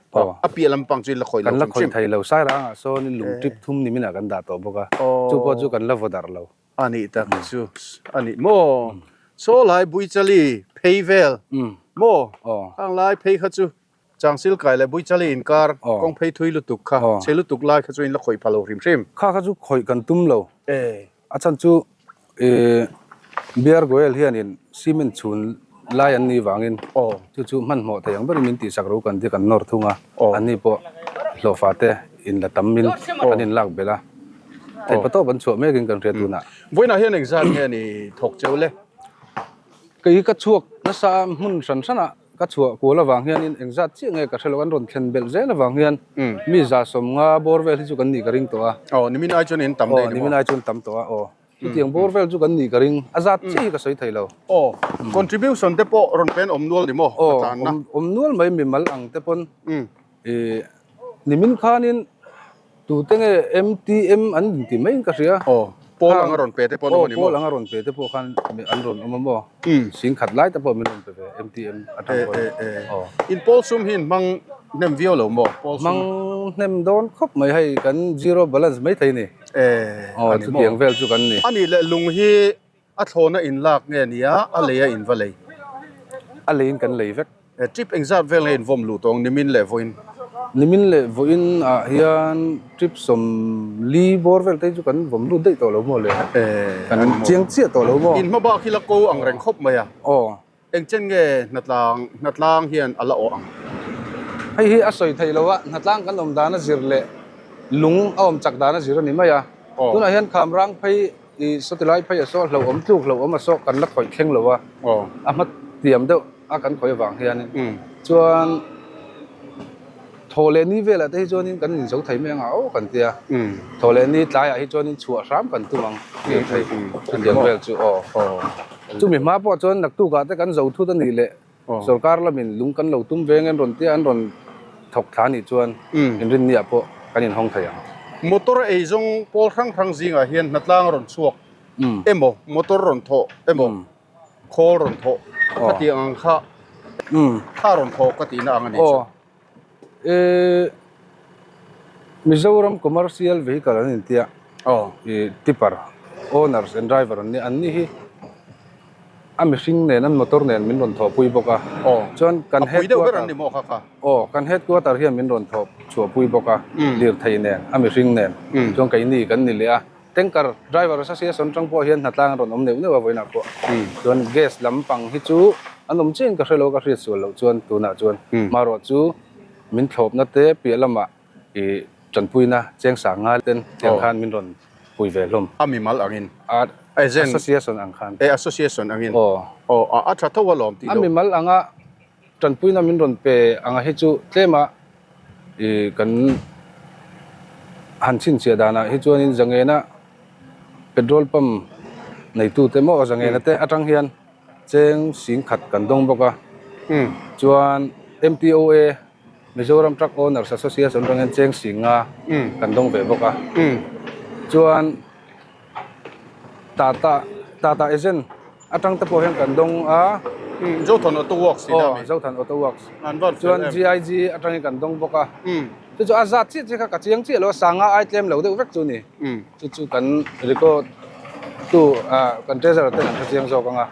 a piah lampang chu in la khawih lo Kan la khawih thei lo Sairangah sawn in lung trip thum ni minah kan dah tawh bawk a chu pawh chu kan la vaw darh lo. A nih tak chu a nih maw saw lai Buichali phei vel maw khang lai phei kha chu Changsil kai leh Buichali inkar kawng phei thui lutuk kha, chhe lutuk lai kha chu in la khawih pha lo hrim hrim. Kha kha chu khawih kan tum lo. A chhan chu Bear Goel hianin cement chhun lai an nih vangin chu chu hmanhmawh thei ang berin min tihsak ro kan ti kan nawr thung a, anni pawh hlawhfa te in la tam in an in lak belh a, theihpa tawp an chhuah mekin kan hria tunah. Vawiinah hian engzat nge ni thawk cheu le? Kei ka chhuak nasa hmun hran hranah. Ka chhuah kual avang hianin engzat chiah nge ka hre lo, an rawn thlen belh zel avang hian mi 150 bawr vel hi chu kan nih ka ring tawh a. Aw, nimin ai chuan in tam daih ni maw? Aw, nimin ai chuan tam tawh a, aw. Chutiang bawr vel chu kan nih ka ring, a zat chiah hi ka sawi thei lo. Aw, contribution te pawh rawn pen awm nual ni maw? Aw, awm nual mai mimal ang te pawn. Nimin khanin tute nge MTM an inti maiin ka hria. Aw, pawl anga rawn pe te pawh an awm a ni maw? Aw, pawl anga rawn pe te pawh khan an rawn awm a maw? Singkhat lai te pawh min rawn pe ve MTM atang pawhin. E, e, e. In pawl sum hi in hmang hnem viau lo maw? Pawl sum. Hmang hnem dawn khawp mai hei kan zero balance mai thei ni. E, a ni maw? Chutiang vel chu kan ni. A nih leh lung hi A thlawna in lak nge nia a lei a in va lei? A leiin kan lei vek. E trip engzat vel nge in vawm luh tawng nimin leh vawiin? Nimin leh vawiin ah hian trip 40 bawr vel te hi chu kan vawm lut daih tawh lo maw le? E kan chiang chiah tawh lo maw? In hma bak hi la ko ang reng khawp mai a. Aw. Eng chen nge hnatlang hnatlang hian a la awh ang? Hei hi a sawi theih lo a, hnatlang kan awm dan a zir leh lung a awm chak dan a zir a ni mai a. Tunah hian khamrang phei I sawti lai phei a saw hlauhawm tluk hlauhawm a saw kan la khawih thleng lo a, a hma tiam deuh a kan khawih avang hianin chuan thaw leh ni velah te hi chuanin kan inzo thei mai ang a aw kan tia, thaw leh ni tlaiah hi chuanin chhuah hram kan tum ang tih thei chutiang vel chu aw. Chumi hma pawh chuan naktukah te kan zo thut a nih leh Sorkar lamin lung kan lo tum veng an rawn tia an rawn thawk thla anih chuan inrinniah pawh kan inhawng thei ang. Motor ei zawng pawl hrang hrang zingah hian hnatlang rawn chhuak emaw, motor rawn thawh emaw, khawl rawn thawh khatiang ang kha kha rawn thawh ka tihna ang a nih chu. Aw, Mizoram commercial vehicle an intia tipper owners and driver an nia, anni hi a mihring nen an motor nen min rawn thawhpui bawk a, chuan kan headquarter aw kan headquarter hian min rawn thawh chhuahpui bawk a lirthei nen a mihring nen chuan keini kan ni leh a. Tanker driver association atang pawh hian hnatlang an rawn awm neuh neuh a vawiinah pawh chuan gas lampang hi chu an awm chiahin ka hre lo ka hriat sual loh chuan tunah chuan hmarawh chu min thlawpna te piah lamah ih tanpuina cheng sang ngai ten tiang khan min rawn pui ve hlawm. A mimal angin. A association ang khan. E association angin. Aw. Aw a tha tho alawm tih loh. A mimal anga Tanpuina min rawn pe anga hi chu tlema ih kan han chhinchhiah danah hi chuanin Zangena petrol pump neitute maw Zangena te atang hian cheng 10,000 kan dawng bawk a chuan MTOA Mizoram Truck Owners Association atang hian cheng 5,000 kan dawng ve bawk a chuan Tata Tata Agent Atang te pawh hian kan dawng a. Zothan Auto Works tih na mi? Aw, Zothan Auto Works. An van fel em. Chuan GIG atangin kan dawng bawk a. Chu chu a zat chiah chiah kha ka chiang chiah lo a, sanga ai tlem lo deuh vek chu ni. Chu chu kan record tu kan treasurer ten an hre chiang zawk ang a.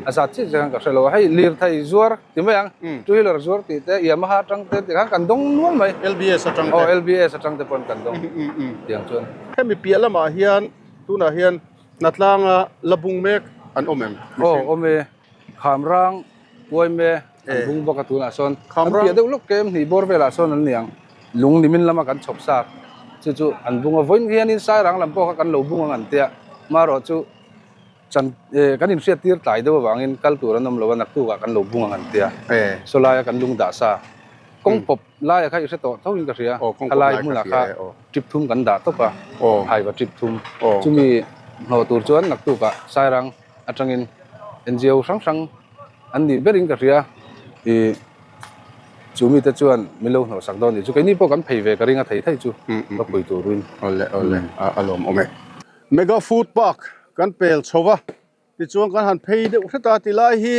A zat chiah chiah khan ka hre lo a, hei lirthei zuar ti mai ang, two wheeler zuar tih te, Yamaha atang te tih khan kan dawng nual mai. LBS atang te. Aw, LBS atang te pawhin kan dawng tiang chuan. Hemi piah lamah hian tunah hian Hnatlanga la bung mek an awm em? Aw awm e, Khamrang Uaime an bung bawk a tunah sawn an piah deuh lawk kem hnih bawr velah sawn an ni ang, lung nimin lama kan chhawp sak chu chu an bung a, vawiin hianin Sairang lam pawh kha kan lo bung ang an tia, marawh chu chan kan inhriat tir tlai deuh avangin kal tur an awm lo a, naktukah kan lo bung ang an tia, saw laia kan lung dah sa kawng pawp. Laia kha i hre tawh tho in ka hria, a lai hmunah kha trip thum kan dah tawp a, haiva trip thum. Chumi hnawh tur chuan naktukah Sairang atangin NGO hrang hrang an nih berin ka hria, i chu mite chuan min lo hnawh sak dawn nih chu keini pawh kan phei ve ka ring a thei thei chu ka pui turin. Awle awle a lawmawm e. Mega Food Park kan pel chho va, tichuan kan han phei deuh hret a tilai hi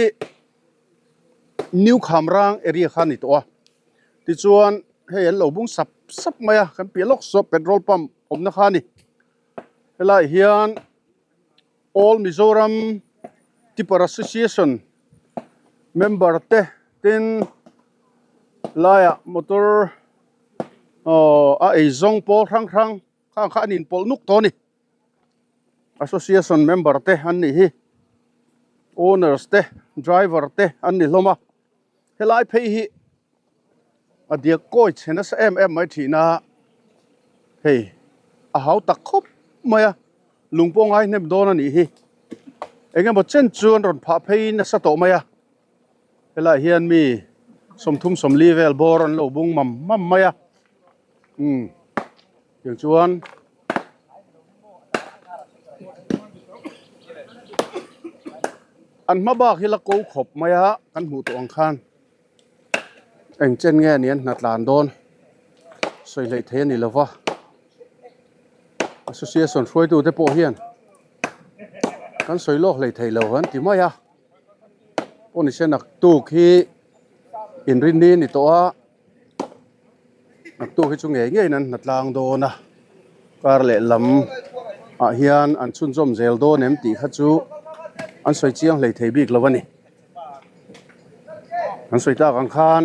New Khamrang area kha a ni tawh a, tichuan hei an lo bung sap sap mai a, kan piah lawk saw petrol pump awmna kha a ni. Helaiah hian All Mizoram Tipper Association member te tin laiah motor aw a eizawng pawl hrang hrang khang kha an inpawlh nuk tawh a ni. Association member te an nih hi owners te driver te an ni hlawm a helai phei hi a diak kawi chhe nasa em em mai thin a hei a hau tak khawp mai a lung pawh ngai hnem dawn a nih hi eng emaw chen chu an rawn phah phei nasa tawh mai a helaiah hian mi 30 40 vel bawr an lo bung mam mam mai a umm. Tiang chuan an hma bak hi la ko khawp mai a kan hmuh tawh ang khan eng chen nge ni an hna tlan dawn. Sawi hleih thei a ni lova, association hruaitute pawh hian kan sawi lawk hlei thei lo an ti mai a, pawh ni se naktuk hi inrinni a ni tawh a, naktuk hi chu ngei ngeiin an hna tlang dawn a, kar lehlam ah hian an chhunzawm zel dawn em tih kha chu an sawi chiang hlei thei bik lo a ni. An sawi tak ang khan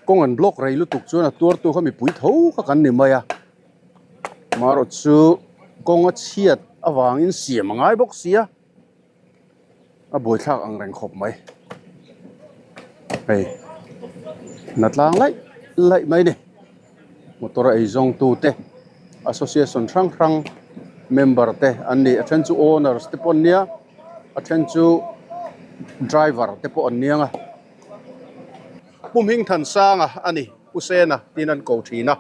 kawng an block rei lutuk chuan a tuartu kha mipui tho kha kan ni mai a marawh chu kawng a chhiat avangin siam a ngai bawk sia a buaithlak ang reng khawp mai hei hna tlang laih laih mai a ni. Motor a eizawng tute association hrang hrang member te an ni a then chu owners te pawh an nia a then chu driver te pawh an niang a Pu Hmingthansanga a ni Pu Sena tiin an ko thin a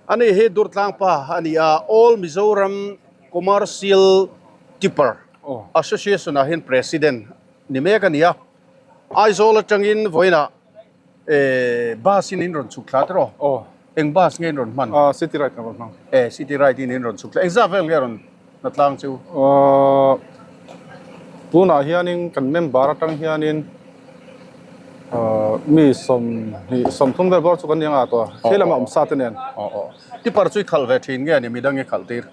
ani hi Durtlang pa a ni a All Mizoram Commercial Tipper Association ah hian president ni mek a ni a Aizawl atangin vawiinah Eh bus in in rawn chhuk thla tiraw? Aw. Eng bus nge in rawn hman? Ah city ride kan rawn hmang. Eh city ride in in rawn chhuk thla. Eng zat vel nge rawn hna tlang chu? Aw tunah hianin kan member atang hianin ah mi sawmhnih sawmthum vel bawr chu kan ni anga tawh a. Khi lama awm sa te nen. Aw aw. Tipper chu i khalh ve thin nge ni midang i khalh tir?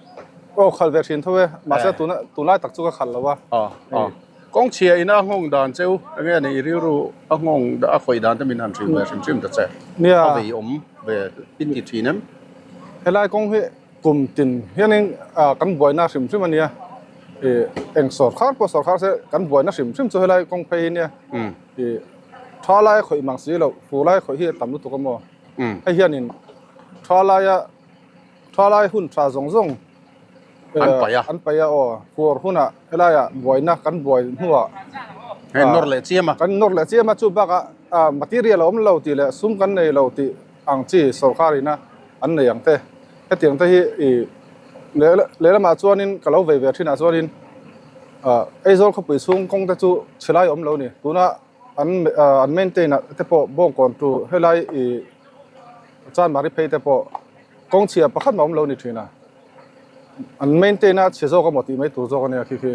Aw khalh ve thin tho e. Mahse tuna tunlai tak chu ka khalh lo a. Aw aw. Kawng chhia ina a nghawng dan cheu enge a nih rilru a nghawng a khawih dan te min han hrilh ve hrim hrim ta che. Nia. A vei awm ve in ti thin em? Helai kawng hi kum tin hianin kan buaina hrim hrim a nia. Ih eng sawrkhar pawh sawrkhar se kan buaina hrim hrim chu helai kawng phei hi nia. Ih tha lai khawih mang si loh fur lai khawih hi a tam lutuk a maw. Hei hianin tha laia tha lai hun tha zawng zawng An paih a. An paih a aw. Fur hunah helaiah buaina kan buai hnuah. Hei nawr leh chiam a. Kan nawr leh chiam a chu bakah material a awm lo tih leh sum kan nei lo tih ang chi sorkar ina an nei ang te. Hetiang te hi ih lehlamah chuanin ka lo vei ve thinah chuanin Aizawl khawpui chhung kawng te chu chhilai a awm lo ni. Tuna an an maintain ah te pawh bawngkawn tu helai ih Chanmari phei te pawh kawng chhia pakhat mah awm lo ni thin a. An maintain a chhe zawk a maw tih mai tur zawk a nia khi khi.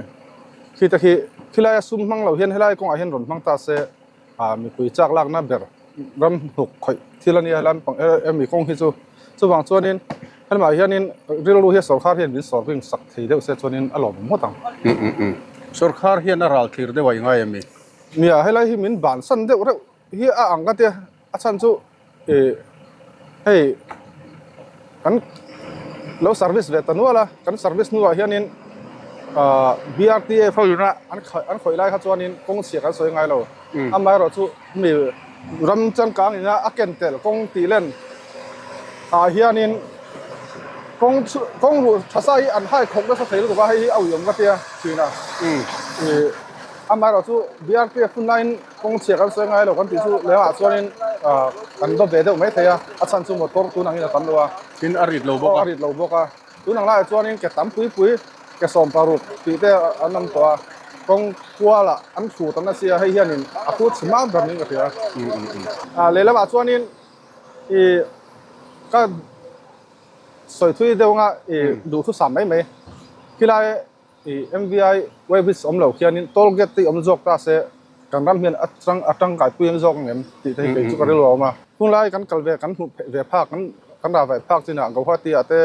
Khi te khi khilai a sum hmang lo hian helai kawngah hian rawn hmang ta se ah mipui chak lakna ber ram hnuk khawih thil a nia helai pang hemi kawng hi chu. Chuvang chuanin helamah hianin rilru hi sawrkhar hian min sawr ring sak thei deuh se chuanin a lawmawm ngawt ang. Sawrkhar hian a ral thlir deuh a i ngai a mi? Nia helai hi min bansan deuh reuh hi a ang ka tia a chhan chu ih hei kan lo service ve ta nual a kan service hnuah hianin ah B R T F ho ina an an khawih lai kha chuanin kawng chhia kan sawi ngai lo amaherawhchu mi ram changkang ina a ken tel kawng tih len ah hianin kawng chu kawng ruh tha sa hi an hai khawk nasa thei lutuk a hei hi a uiawm ka tia thin a ih amaherawhchu B R T F hun laiin kawng chhia kan sawi ngai lo kan tih chu lehah chuanin ah kan dawp ve deuh mai thei a a chhan chu motor tun angin a tam lo a tin a rit lo bawk a a rit lo bawk a tun ang laiah chuanin ke tam pui pui ke 16 tih te an awm tawh a kawng kualah an hrut an a sia hei hianin a phut chhe hma ber niin ka hria ah lehlamah chuanin ih ka sawi thui deuh anga ih duhthusam mai mai khilai Ih MVI weighbridge awm lo khianin toll gate te hi awm zawk ta se kan ram hian a chang a tangkai pui ang zawk ang em tih te hi kei chu ka rilru a awm a. Hunlai kan kal ve kan hmuh ve phak kan kan rah ve phak chinah Guwahati ah te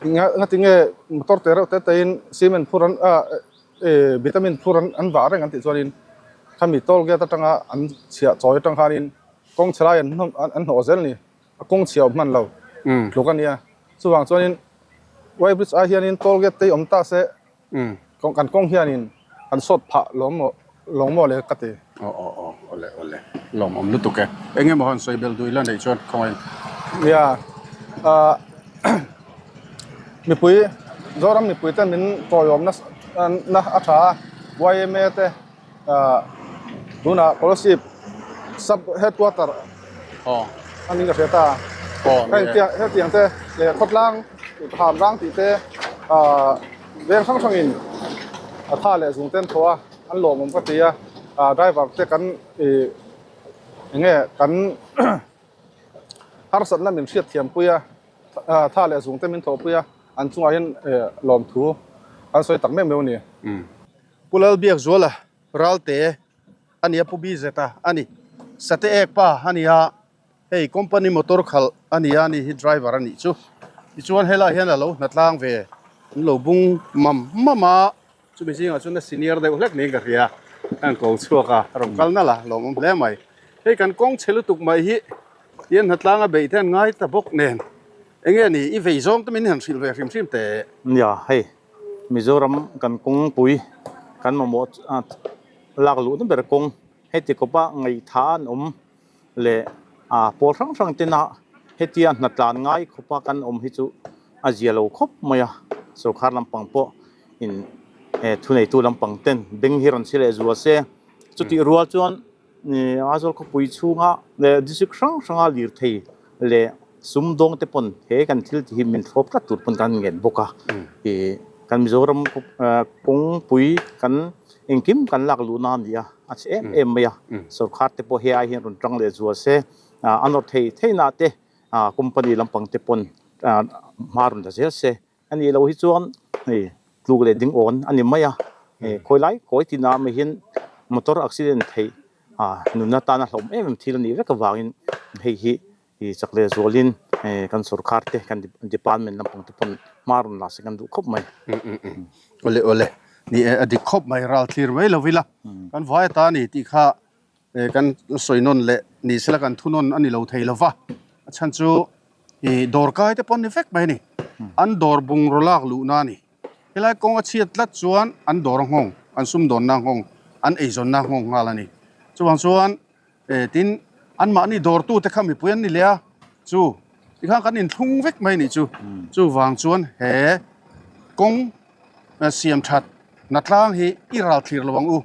ngati nge motor te reuh te te in cement phur an ah ih vitamin phur an an vah reng an tih chuanin khami toll gate atanga an chhiah chawi atang khanin kawng chhe lai an an hnawh zel a ni a kawng chhia awm hman lo tluk a nia chuvang chuanin Weighbridge ai hianin toll gate te hi awm ta se kan kawng hianin kan sawt phah lawm maw lawng maw le ka ti. Aw aw aw awle awle lawm awm lutuk e. Eng emaw han sawi belh duh ila neih chuan khawngaih. Nia ah mipui Zoram mipui te min tawiawm na a tha a yma te Ah tunah Kolasib sub headquarter a ning ka hria ta heng tiang hetiang te leh khawtlang tham rang tih te ah veng hrang hrang in a tha leh zung te an thaw a an lawmawm ka ti a ah driver te kan ih eng nge kan. Harsatna min hriatthiampui a, tha leh zungte min thawhpui a, an chungah hian lawmthu an sawi tak meuh meuh a ni. Pu Lalbiakzuala Ralte a nia, Pu Bizeta a ni, Sate Ek pa a nia, hei company motor khalh a nia, ani hi driver a nih chu. Tichuan helaiah hian a lo hnatlang ve, an lo bung mam mam a. Chumi zingah chuan a senior deuh hlek niin ka hria, a rawn ko chhuak a, a rawn kal nalh a, lawmawm hle mai. Hei kan kawng chhe lutuk mai hi tian hnatlang a beih te an ngai ta bawk nen, enge ni i vei zawng te min han hrilh ve hrim hrim teh. Nia, hei Mizoram kan kawngpui kan mamawh lak luhna ber kawng heti kawpa ngaihtha an awm leh pawl hrang hrang tena hetia hnatlan ngai khawpa kan awm hi chu a zia lo khawp mai a, sorkar lampang pawh in thuneitu lampang ten beng hi rawn chhi leh zual se, chutih rual chuan Aizawl khawpui chhunga leh district hrang hranga lirthei leh sumdawng te pawn he kan thil tih hi min thlawp tlat tur pawn kan ngen bawk a, ih kan Mizoram kawngpui kan engkim kan lak luhna a ni a, a chhe em em mai a, sorkar te pawh hei ai hian rawn tang leh zual se, a nawr thei theihna te company lampang te pawn hma rawn la zel se. A nih loh hi chuan hei tluk leh ding awn a ni mai a, khawi lai kawi tinah mai hian motor accident theih nunna tana hlauhawm em em thil a nih vek avangin hei hi chak leh zualin kan sorkar te kan department lampang te pawn hma rawn la se kan duh khawp mai. Awle awle, ni e a dik khawp mai ral thlir mai lo ila kan vai ata a ni tih kha Kan sawi nawn leh ni sela kan thu nawn a ni lo thei lo va, a chhan chu ih dawr kai te pawh an ni vek mai a ni. An dawr bungraw lak luhna a ni. Helai kawng a chhiat tlat chuan an dawr a nghawng, an sumdawnna a nghawng, an eizawnna a nghawng nghal a ni. Chuvang chuan tin anmahni dawrtute kha mipui an ni leh a, chu tikhan kan inthlung vek mai a nih chu. Chuvang chuan he kawng siam that hnatlang hi i ral thlir lo ang u.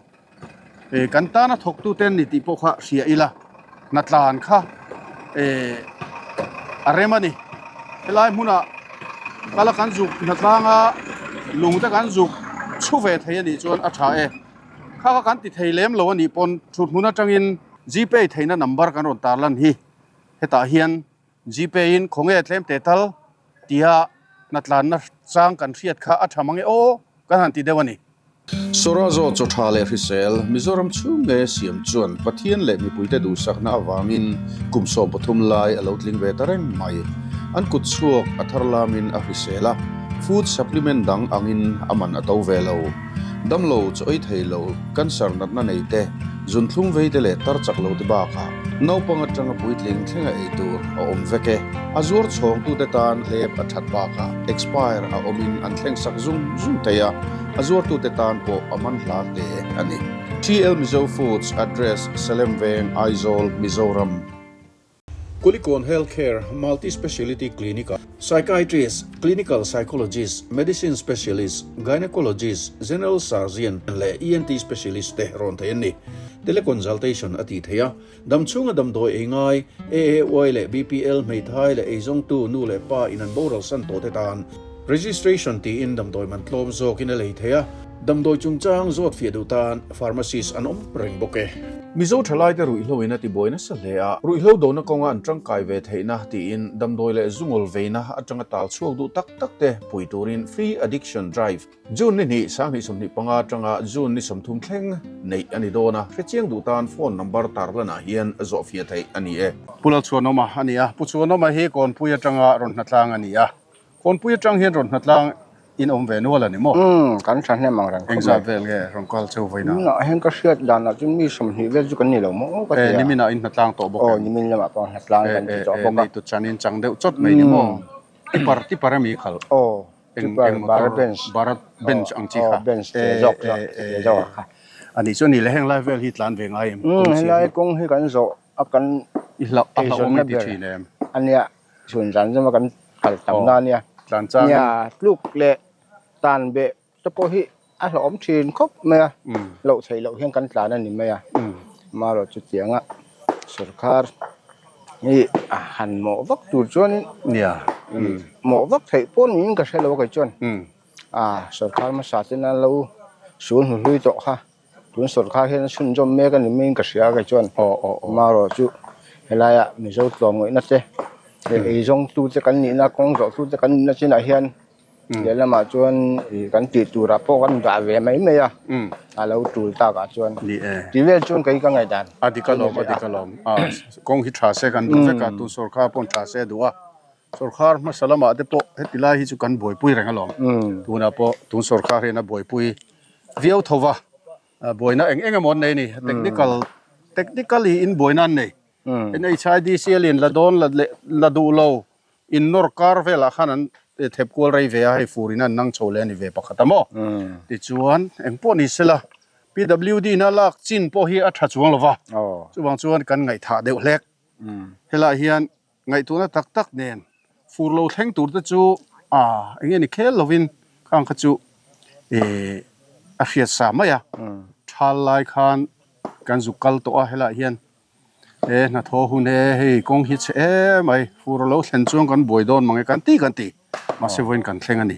Kan tana thawktute an ni tih pawh kha hria ila, hnatlan kha a rem a ni. Helai hmunah kala kan zuk hnatlanga lung te kan zuk chhu ve thei a nih chuan a tha e. Kha kha kan ti thei lem lo a nih pawn thuthmun atangin Gpay theihna number kan rawn tarlan hi hetah hian Gpay in khawnge tlem teh tal tia hnatlanna chang kan hriat kha a tha mang e aw kan han ti deuh a ni. Sawrazo chaw tha leh hrisel, Mizoram chhung nge siam chuan Pathian leh mipuite duhsakna avangin kum 13 lai a lo tling ve ta reng mai. An kut chhuak a thar lamin a hrisel a, food supplement dang angin a man a to ve lo. Damlo chaw ei thei lo, cancer natna nei te, zunthlum vei te leh tar chak lo te bakah naupang atanga puitling thlenga ei tur a awm vek e. A zuar chhawngtute tan hlep a that bakah expire a awmin an thleng sak zung zung thei a. A zuartute tan pawh a man hla hle a ni. TL Mizo Foods Address, Salem Veng, Aizawl, Mizoram. Kulikawn Health Care Multi Speciality Clinic-ah Psychiatrist, Clinical Psychologist, Medicine Specialist, Gynecologist, General Surgeon leh ENT Specialist te rawn theih an ni. Teleconsultation a tih theih a. Dam chhunga damdawi ei ngai, AAY leh BPL hmeithai leh eizawngtu nu leh pa in an boral san tawh te tan registration tiin damdawi man tlawm zawkin a lei thei a, damdawi chungchang zawt fiah duh tan pharmacist an awm reng bawk e. Mizo thalaite ruihhlo in a tibuai nasa hle a, ruihhlo dona kawnga an tangkai ve theihna tiin damdawi leh zungawl veina atanga tal chhuak duh tak tak te pui turin Free Addiction Drive June ni hnih, 2025 atanga June ni 30 thleng neih a ni dawn a, hrechiang duh tan phone number tarlanah hian zawhfiah theih a ni e. Pu Lalchhuanawma a ni a, Pu Chhuanawma hi Kawnpui atanga rawn hnatlang a ni a, Kawnpui atang hian rawn hnatlang in awm ve nual a ni maw? Umm, kan tha hnem ang reng khawp mai. Engzat vel nge rawn kal cheu vawiin a? Niminah hian ka hriat danah chuan mi 20 vel chu kan ni lo maw ka ti a. E, niminah in hnatlang tawh bawk em? Aw, nimin lamah pawh hnatlang kan ti tawh bawk a. E, e, neitu chan in chang deuh chawt mai ni maw? Tipar, tipar a mi khalh? Aw. Eng eng motor Bharat Benz ang chi kha Benz te zawk zawk te zawk kha ani chu ani le heng lai vel hi tlan ve ngai em kawng helai kawng hi kan zawh a kan i hlauh a hlauhawm i ti thin em ania chhun zan zama kan kal tam na ania tlan chang nia tluk leh tan beh te pawh hi a hlauhawm thin khawp mai a loh theih loh hian kan tlan a ni mai a amaherawh chutianga sorkar hi a han mawh vak tur chuanin nia mawh vak theih pawh niin ka hre lo a kei chuan a sorkar hmasa ten an lo sul hnu hlui tawh kha tun sorkar hian a chhunzawm mek a ni maiin ka hria a kei chuan amaherawh chu helaiah mizo tlawmngaihna te. Eizawngtute kan nihna kawng zawhtute kan nihna chinah hian lehlamah chuan ih kan tih turah pawh kan dah ve mai mai a, a lo tul takah chuan tih vel chuan kei ka ngaihdan. A dik alawm a dik alawm a kawng hi tha se kan duh vek a tun sawrkar pawh tha se a duh a sawrkar hmasa lamah te pawh heti lai hi chu kan buaipui reng alawm tunah pawh tun sawrkar hian a buaipui viau tho va buaina eng eng emaw an nei a ni technical technically in buaina an nei. NHIDCL in la dawn la leh la duh lo in nawr kar velah khan an thep kual rei ve a, hei fur in an nang chho leh a ni ve pakhat a maw? Tichuan engpawh ni sela PWD in a lak chin pawh hi a tha chuang lo va, chuvang chuan kan ngaihthah deuh hlek. Helaiah hian Ngaihtuahna tak tak nen fur lo thleng tur te chu a eng nge ni khel lovin khang kha chu ih a hriat sa mai a, thal lai khan kan zuk kal tawh a helaiah hian he hnathawh hun e hei kawng hi chhe em mai fur a lo thlen chuan kan buai dawn mang e kan ti kan ti mahse vawiin kan thleng a ni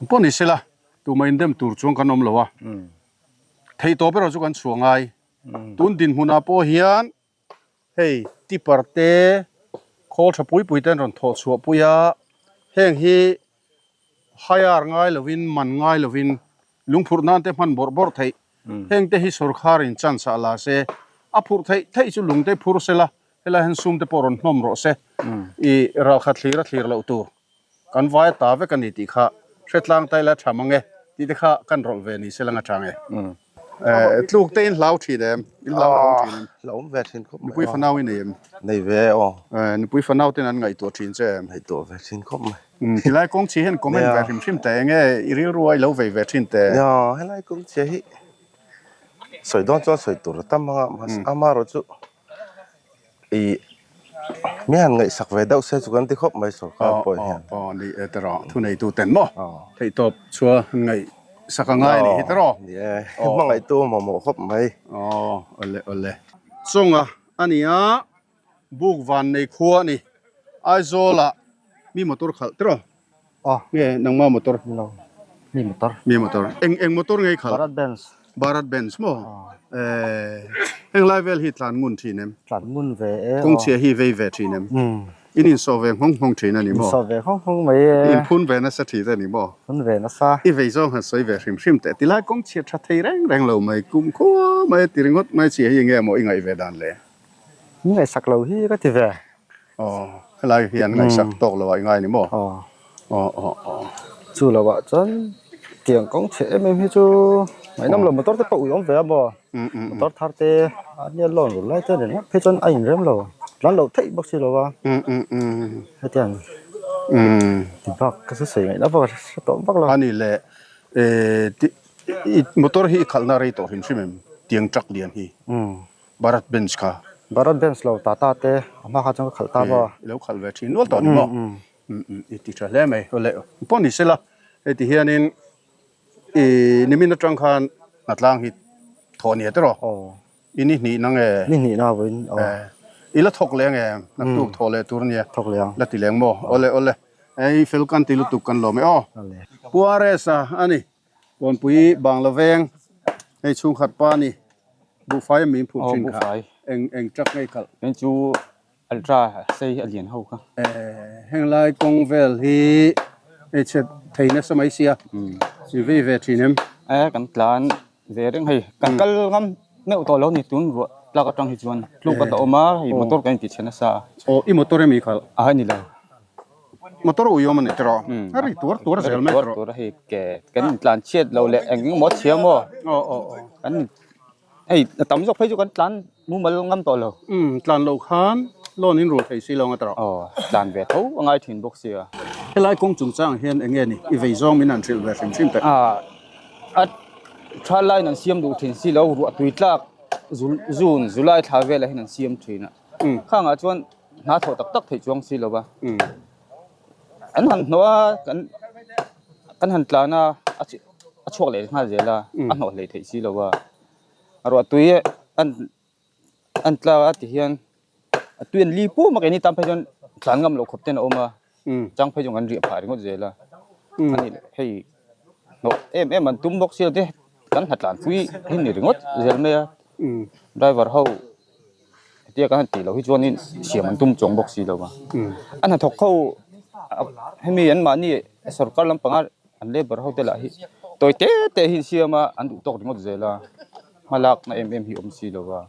engpawh ni sela tumah indem tur chuan kan awm lo a theihtawp erawh chu kan chhuah ngai tun dinhmunah pawh hian. Hei tipper te khawl tha pui pui te an rawn thawh chhuah pui a, heng hi hire ngai lovin man ngai lovin lungphurh nan te hman bawrh bawrh theih heng te hi sorkar in chance ah la se a phurh theih theih chu lung te phur sela helai hian sum te pawh rawn hnawm rawh se ih ralkhat thlir a thlir loh tur. Kan vai a ta vek a ni tih kha hre tlang ta ila tha mang e tih te kha kan rawlh ve ni se lang atang e. Tluk te in hlau thin em? In hlau awm thin em? Hlau awm ve thin khawp mai. Nupui fanau i nei em? Nei ve aw. Nupui fanau ten an ngaihtuah thin che em? Ngaihtuah ve thin khawp mai. Tilai kawng chhia hian comment ve hrim hrim teh enge i rilru a i lo vei ve thin teh? Nia, helai kawng chhia hi sawi dawn chuan sawi tur a tam ang a, mahse amaherawhchu I mi han ngaihsak ve deuh se chu kan ti khawp mai sorkar pawh hian. Aw aw ni e tiraw thuneitu ten maw theihtawp chua ngaihsak a ngai a nih hi tiraw. Ni e hmangaihtu a mamawh khawp mai. Aw awle awle. Chawnga a ni a, buk van nei khua a ni. Aizawlah mi motor khalh tiraw. Aw. Nge nangma motor? Ni lo. Mi motor. Mi motor. Eng eng motor nge i khalh? Bharat Benz. Bharat Benz maw? Aw. Eh heng lai vel hi tlan ngun thin em? Tlan ngun ve e aw. Kawngchhia hi vei ve thin em? Umm. In insawh ve nghawng nghawng thin a ni maw? Insawh ve nghawng nghawng mai e. In phun ve nasa thin a ni maw? Phun ve nasa. I vei zawng han sawi ve hrim hrim teh. Tilai kawngchhia tha thei reng reng lo mai kum khua mai a ti ringawt mai chhia hi enge maw i ngaih ve dan le? In ngaihsak lo hi ka ti ve. Aw, helai hi an ngaihsak tawk lo ah i ngai ni maw? Aw. Aw aw aw. Chu lo ah chuan tiang kawng chhe em em hi chu ngaihnawm lo motor te pawh ui awm ve a maw? Motor thar te a nia loan rul lai te nen ngawt phei chuan a inrem lo, tlan loh theih bawk si lo a. Hetiang ti bak ka chu sawi ngaihna vak a hre tawh vak lo. A ni le, motor hi i khalhna rei tawh hrim hrim em? Tiang truck lian hi. Bharat Benz kha. Bharat Benz lo Tata te a hma kha chuan ka khalh ta maw? I lo khalh ve thin nual tawh ni maw? I ti tha hle mai. Awle pawh ni sela hei ti hianin i nimin atang khan hnatlang hi thawh nia tiraw? I ni hnih na nge? Ni hnih na vawiin aw. I la thawk leh ange? Naktuk thawh leh tur ania. Thawk leh ang. La ti leng maw? Awle awle. Hei fel kan ti lutuk kan lawm e aw. Pu RS a a ni. Kawnpui Bangla veng hei chhungkhat pa ni buhfai a min phurh thin kha eng eng truck ngei khalh. Heng chu ultra sei a lian ho kha. Heng lai kawng vel hi hei chhe thei nasa mai sia i vei ve thin em? E kan tlan ve reng hei kan kal ngam meuh tawh lo ni tun ruah tlak atang hi chuan tluk a ta awm a hei motor kan inti chhe nasa a. Aw i motor emi khalh? A ni lo. Motor ui awm a ni tiraw? A ri tuar tuar zel mai tiraw? Tuar tuar hei ke kan intlan chhiat lo leh eng eng maw chhia maw? Aw aw aw. Kan hei a tam zawk phei chu kan tlan mumal ngam tawh lo. Umm tlan loh khan loan in rul thei si lo ang a tiraw? Aw tlan ve tho a ngai thin bawk sia. Helai kawng chungchang hian eng nge ni? I vei zawng min han hrilh ve hrim hrim teh. A a tha line an siam duh thin si lo ruah tui tlak June July thla velah hian an siam thin a. Khangah chuan hna thawh tak tak theih chuang si lo va an han hnawh a kan kan han tlan a a chhuak leh nghal zel a a hnawh hlei theih si lo va a ruah tui an an tlak a ti hian a tui an li pum a keini tan phei chuan tlan ngam loh khawp ten a awm a chang phei chu kan riah phah ringawt zel a ani hei hnawh em em an tum bawk sia te kan hna tlan pui hi ni ringawt zel mai a driver ho. tia kan han tih loh hi chuanin siam an tum chuang bawk si lo va. A hnathawk ho hemi anmahni sorkar lampanga an labour ho te lah hi tawi te te hi an siam a, an duh tawk ringawt zel a, hmalakna em em hi awm si lo va.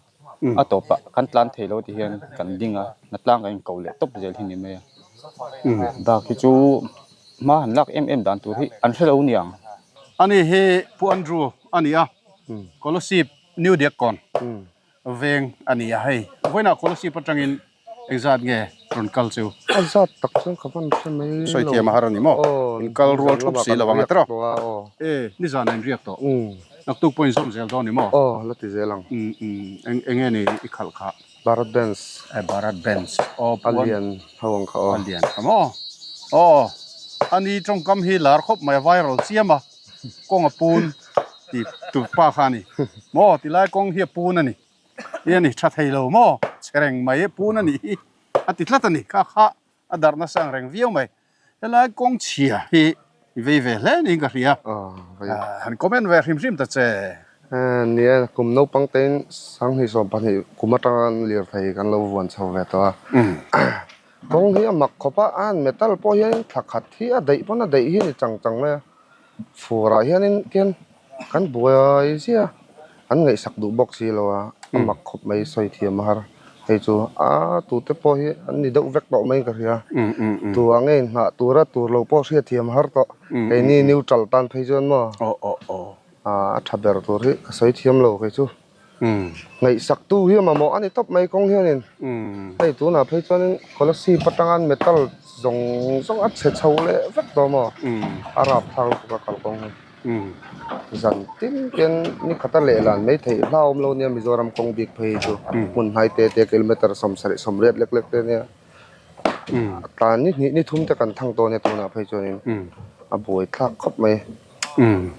A tawpah kan tlan thei lo ti hian kan ding a, hnatlang kan inko leh tawp zel hi ni mai a. Bak hi chu hma han lak em em dan tur hi an hre lo niang. Ani hi Pu Andrew a ni a, Kolasib New Diakkawn veng a ni a hei. Vawiinah Kolasib atangin engzat nge rawn kal chu? A zat tak chuan ka van hre mai lo. Sawi thiam a har a ni maw? In kal rual thup si lo ang a tiraw? E, nizan a inriak tawh. Naktuk pawh inzawm zel dawn ni maw? Aw, la ti zel ang. Eng enge ni i khalh kha? Bharat Benz. E, Bharat Benz. Aw, A lian ho ang kha aw. A lian kha maw? Aw, ani tawngkam hi lar khawp mai a viral chiam a, kawng a pun ti tu pa kha a ni. Maw, tilai kawng hi a pun a ni. I a ni, tha thei lo maw? Chhe reng mai e, pun a nih hi a ti tlat a ni. Kha kha a darh nasa ang reng viau mai. Helai kawng chhia hi i vei ve hle niin ka hria. Han comment ve hrim hrim ta che. Nia, kum naupang tein 2012 kum atanga lirthei kan lo vuan chho ve tawh a. Kawng hi a mak khawp a, a han metal pawh hian thla khat hi a daih pawn a daih hi a ni chang chang mai a. Furah hianin khian kan buai zia an ngaihsak duh bawk si lo a, a mak khawp mai sawi thiam a har. Hei chu a tute pawh hi an ni deuh vek tawh mai ka hria. Tu ah nge inngah tura tur lo pawh hriat thiam a har tawh. Keini neutral tan phei chuan maw a tha ber tur hi ka sawi thiam lo kei chu. Ngaihsak tu hi a mamawh a ni tawp mai kawng hianin hei tunah phei chuanin Kolasib atanga metal zawng zawng a chhe chho leh vek tawh maw a rapthlak lutuk a kalkawng hi zan tin ten ni khata lehlan mai theih hlauhawm lo nia Mizoram kawng bik phei hi chu hmun hnai te te kilometer 78 lek lek te nia tlan ni hnih ni thum te kan thang tawh nia tunah phei chuanin a buai thlak khawp mai. Umm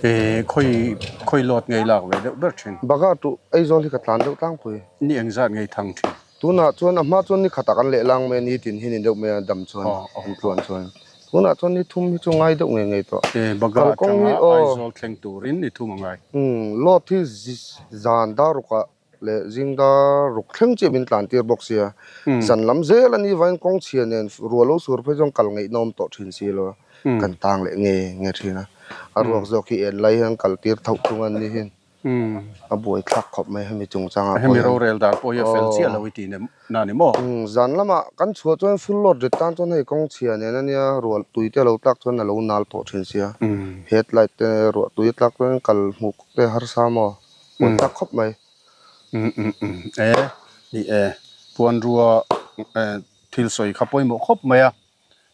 e khawi khawi load ngei lak ve deuh ber thin. Baga tuh Aizawl hi ka tlan deuh tlangpui. Ni engzat ngei thang thin. Tunah chuan a hma chuan ni khatah kan leh lang mai a ni tin hi ni deuh mai a dam chuan an tluan chuan. Tunah chuan ni thum hi chu ngai deuh ngei ngei tawh. E Baga atanga Aizawl thleng turin ni thum a ngai. Umm load hi zan darukah leh zingda ruk thleng chiah min tlan tir bawk sia, zan lam zel a ni vain kawng chhia nen ruah lo sur phei chuan kal ngaihnawm tawh thin si lo a, kan tang leh nge nge thin a, a ruak zawk hi en lai hian kal tir tho thung a ni hin a buai thlak khawp mai hemi chungchangah pawh hian. Hemi rorel dan pawh hi a fel chiah lo i tih na ni maw? Zan lamah kan chhuah chuan full load rit tan chuan hei kawng chhia nen a nia ruah tui te a lo tlak chuan a lo nal tawh thin sia, headlight te ruah tui a tlak chuan kal hmuh te harsa maw? Buai tak khawp mai. Umm umm umm e ni e puanrua thil sawi kha pawimawh khawp mai a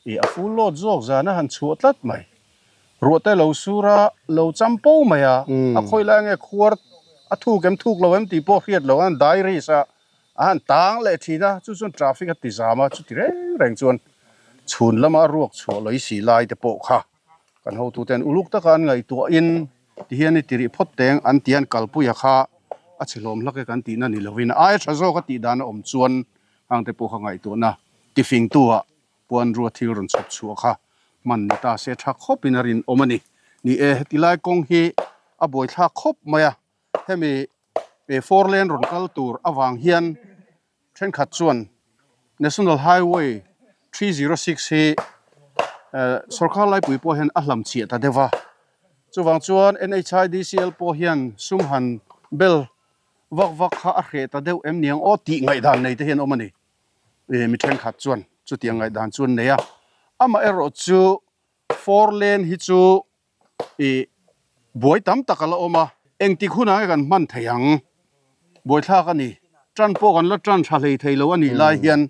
i a full load zawk zan a han chhuah tlat mai ruah te lo sur a lo cham po mai a a khawi lai nge khuar a thuk em thuk lo em tih pawh hriat loh a han dai risk a a han tang leh thin a chu chuan traffic a ti zam a chuti reng reng chuan chhun lama ruak chhuah lawih si lai te pawh kha Kan hotuten uluk taka an ngaihtuahin tihian i tirih phawt teng an ti an kalpuia kha a chhe hlawm hlak e kan tihna ni lovin a aia tha zawk a tih dan a awm chuan hangte pawh kha ngaihtuahna tifingtu-ah puanrua thil rawn chhawp chhuah kha hman ni ta se tha khawpin a rinawm a ni. Ni e, heti lai kawng hi a buaithlak khawp mai a, hemi four lane rawn kal tur avang hian Thenkhat chuan National Highway 306 hi sorkar laipui pawh hian a hlam chhiah ta deuh a, chuvang chuan NHIDCL pawh hian sum han bel vak vak kha a hreh ta deuh em niang aw tih ngaihdan nei te hian awm a ni. Mi thenkhat chuan chutiang ngaihdan chu an nei a, amaherawh chu four lane hi chu I buai tam tak a la awm a, engtik hunah nge kan hman thei ang? Buaithlak a ni. Tan pawh kan la tan tha hlei thei lo a nih lai hian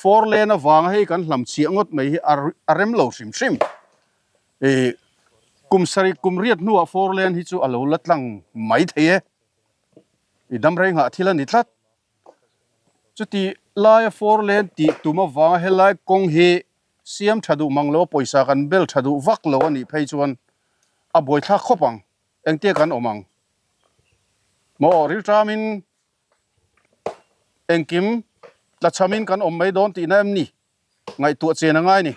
four lane avanga hei kan hlam chhiah ngawt mai hi a rem lo hrim hrim. I kum sarih kum riat hnuah four lane hi chu a lo la tlang mai thei e. I dam rei nghah thil a ni tlat. Chuti laia four lane tih tum avanga helai kawng hi Siam tha duh mang lo a pawisa kan bel tha duh vak lo a nih phei chuan a buaithlak khawp ang, engtia kan awm ang maw rilṭamin engkim tlachhamin kan awm mai dawn tihna em ni? Ngaihtuah chen a ngai ni.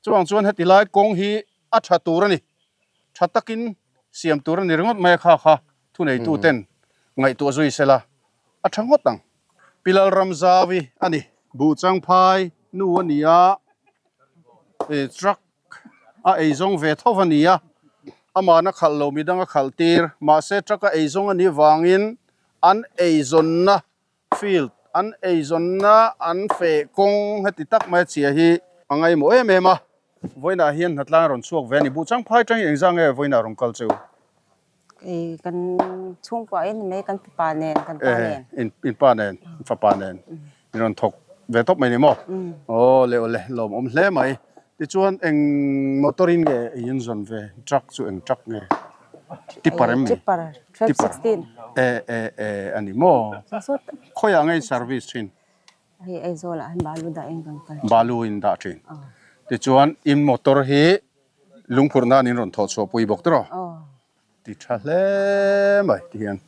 Chuvang chuan heti lai kawng hi a tha tur a ni, tha takin siam tur a ni ringawt mai a kha kha thuneituten ngaihtuah zui sela a tha ngawt ang. Pi Lalramzaui a ni. Buhchangphai nu a ni a, truck a eizawng ve tho a ni a, amahna khalh lo midang a khalh tir, mahse truck a eizawng a nih vangin an eizawnna field, an eizawnna an feh kawng heti tak mai a chhia hi a ngaimawh em em a, vawiinah hian hnatlang a rawn chhuak ve a ni. Buhchangphai tangin engzah nge vawiinah rawn kal cheu? Kei kan chhungkua in mai kan fapa nen kan pa nen. In in pa nen in fapa nen in rawn thawk ve tawp mai ni maw? Aw le aw le lawmawm hle mai. Tichuan eng motor in nge i in zawn ve truck chu eng truck nge? Tipper em ni? Tipper 1216. E e e a ni maw? Khawiah nge i service thin? Hei Aizawl ah hian balu dah in kan kal thin. Balu in dah thin. Tichuan in motor hi Lungphurh nan in rawn thawh chhuah pui bawk tawh ti tha hle mai ti hian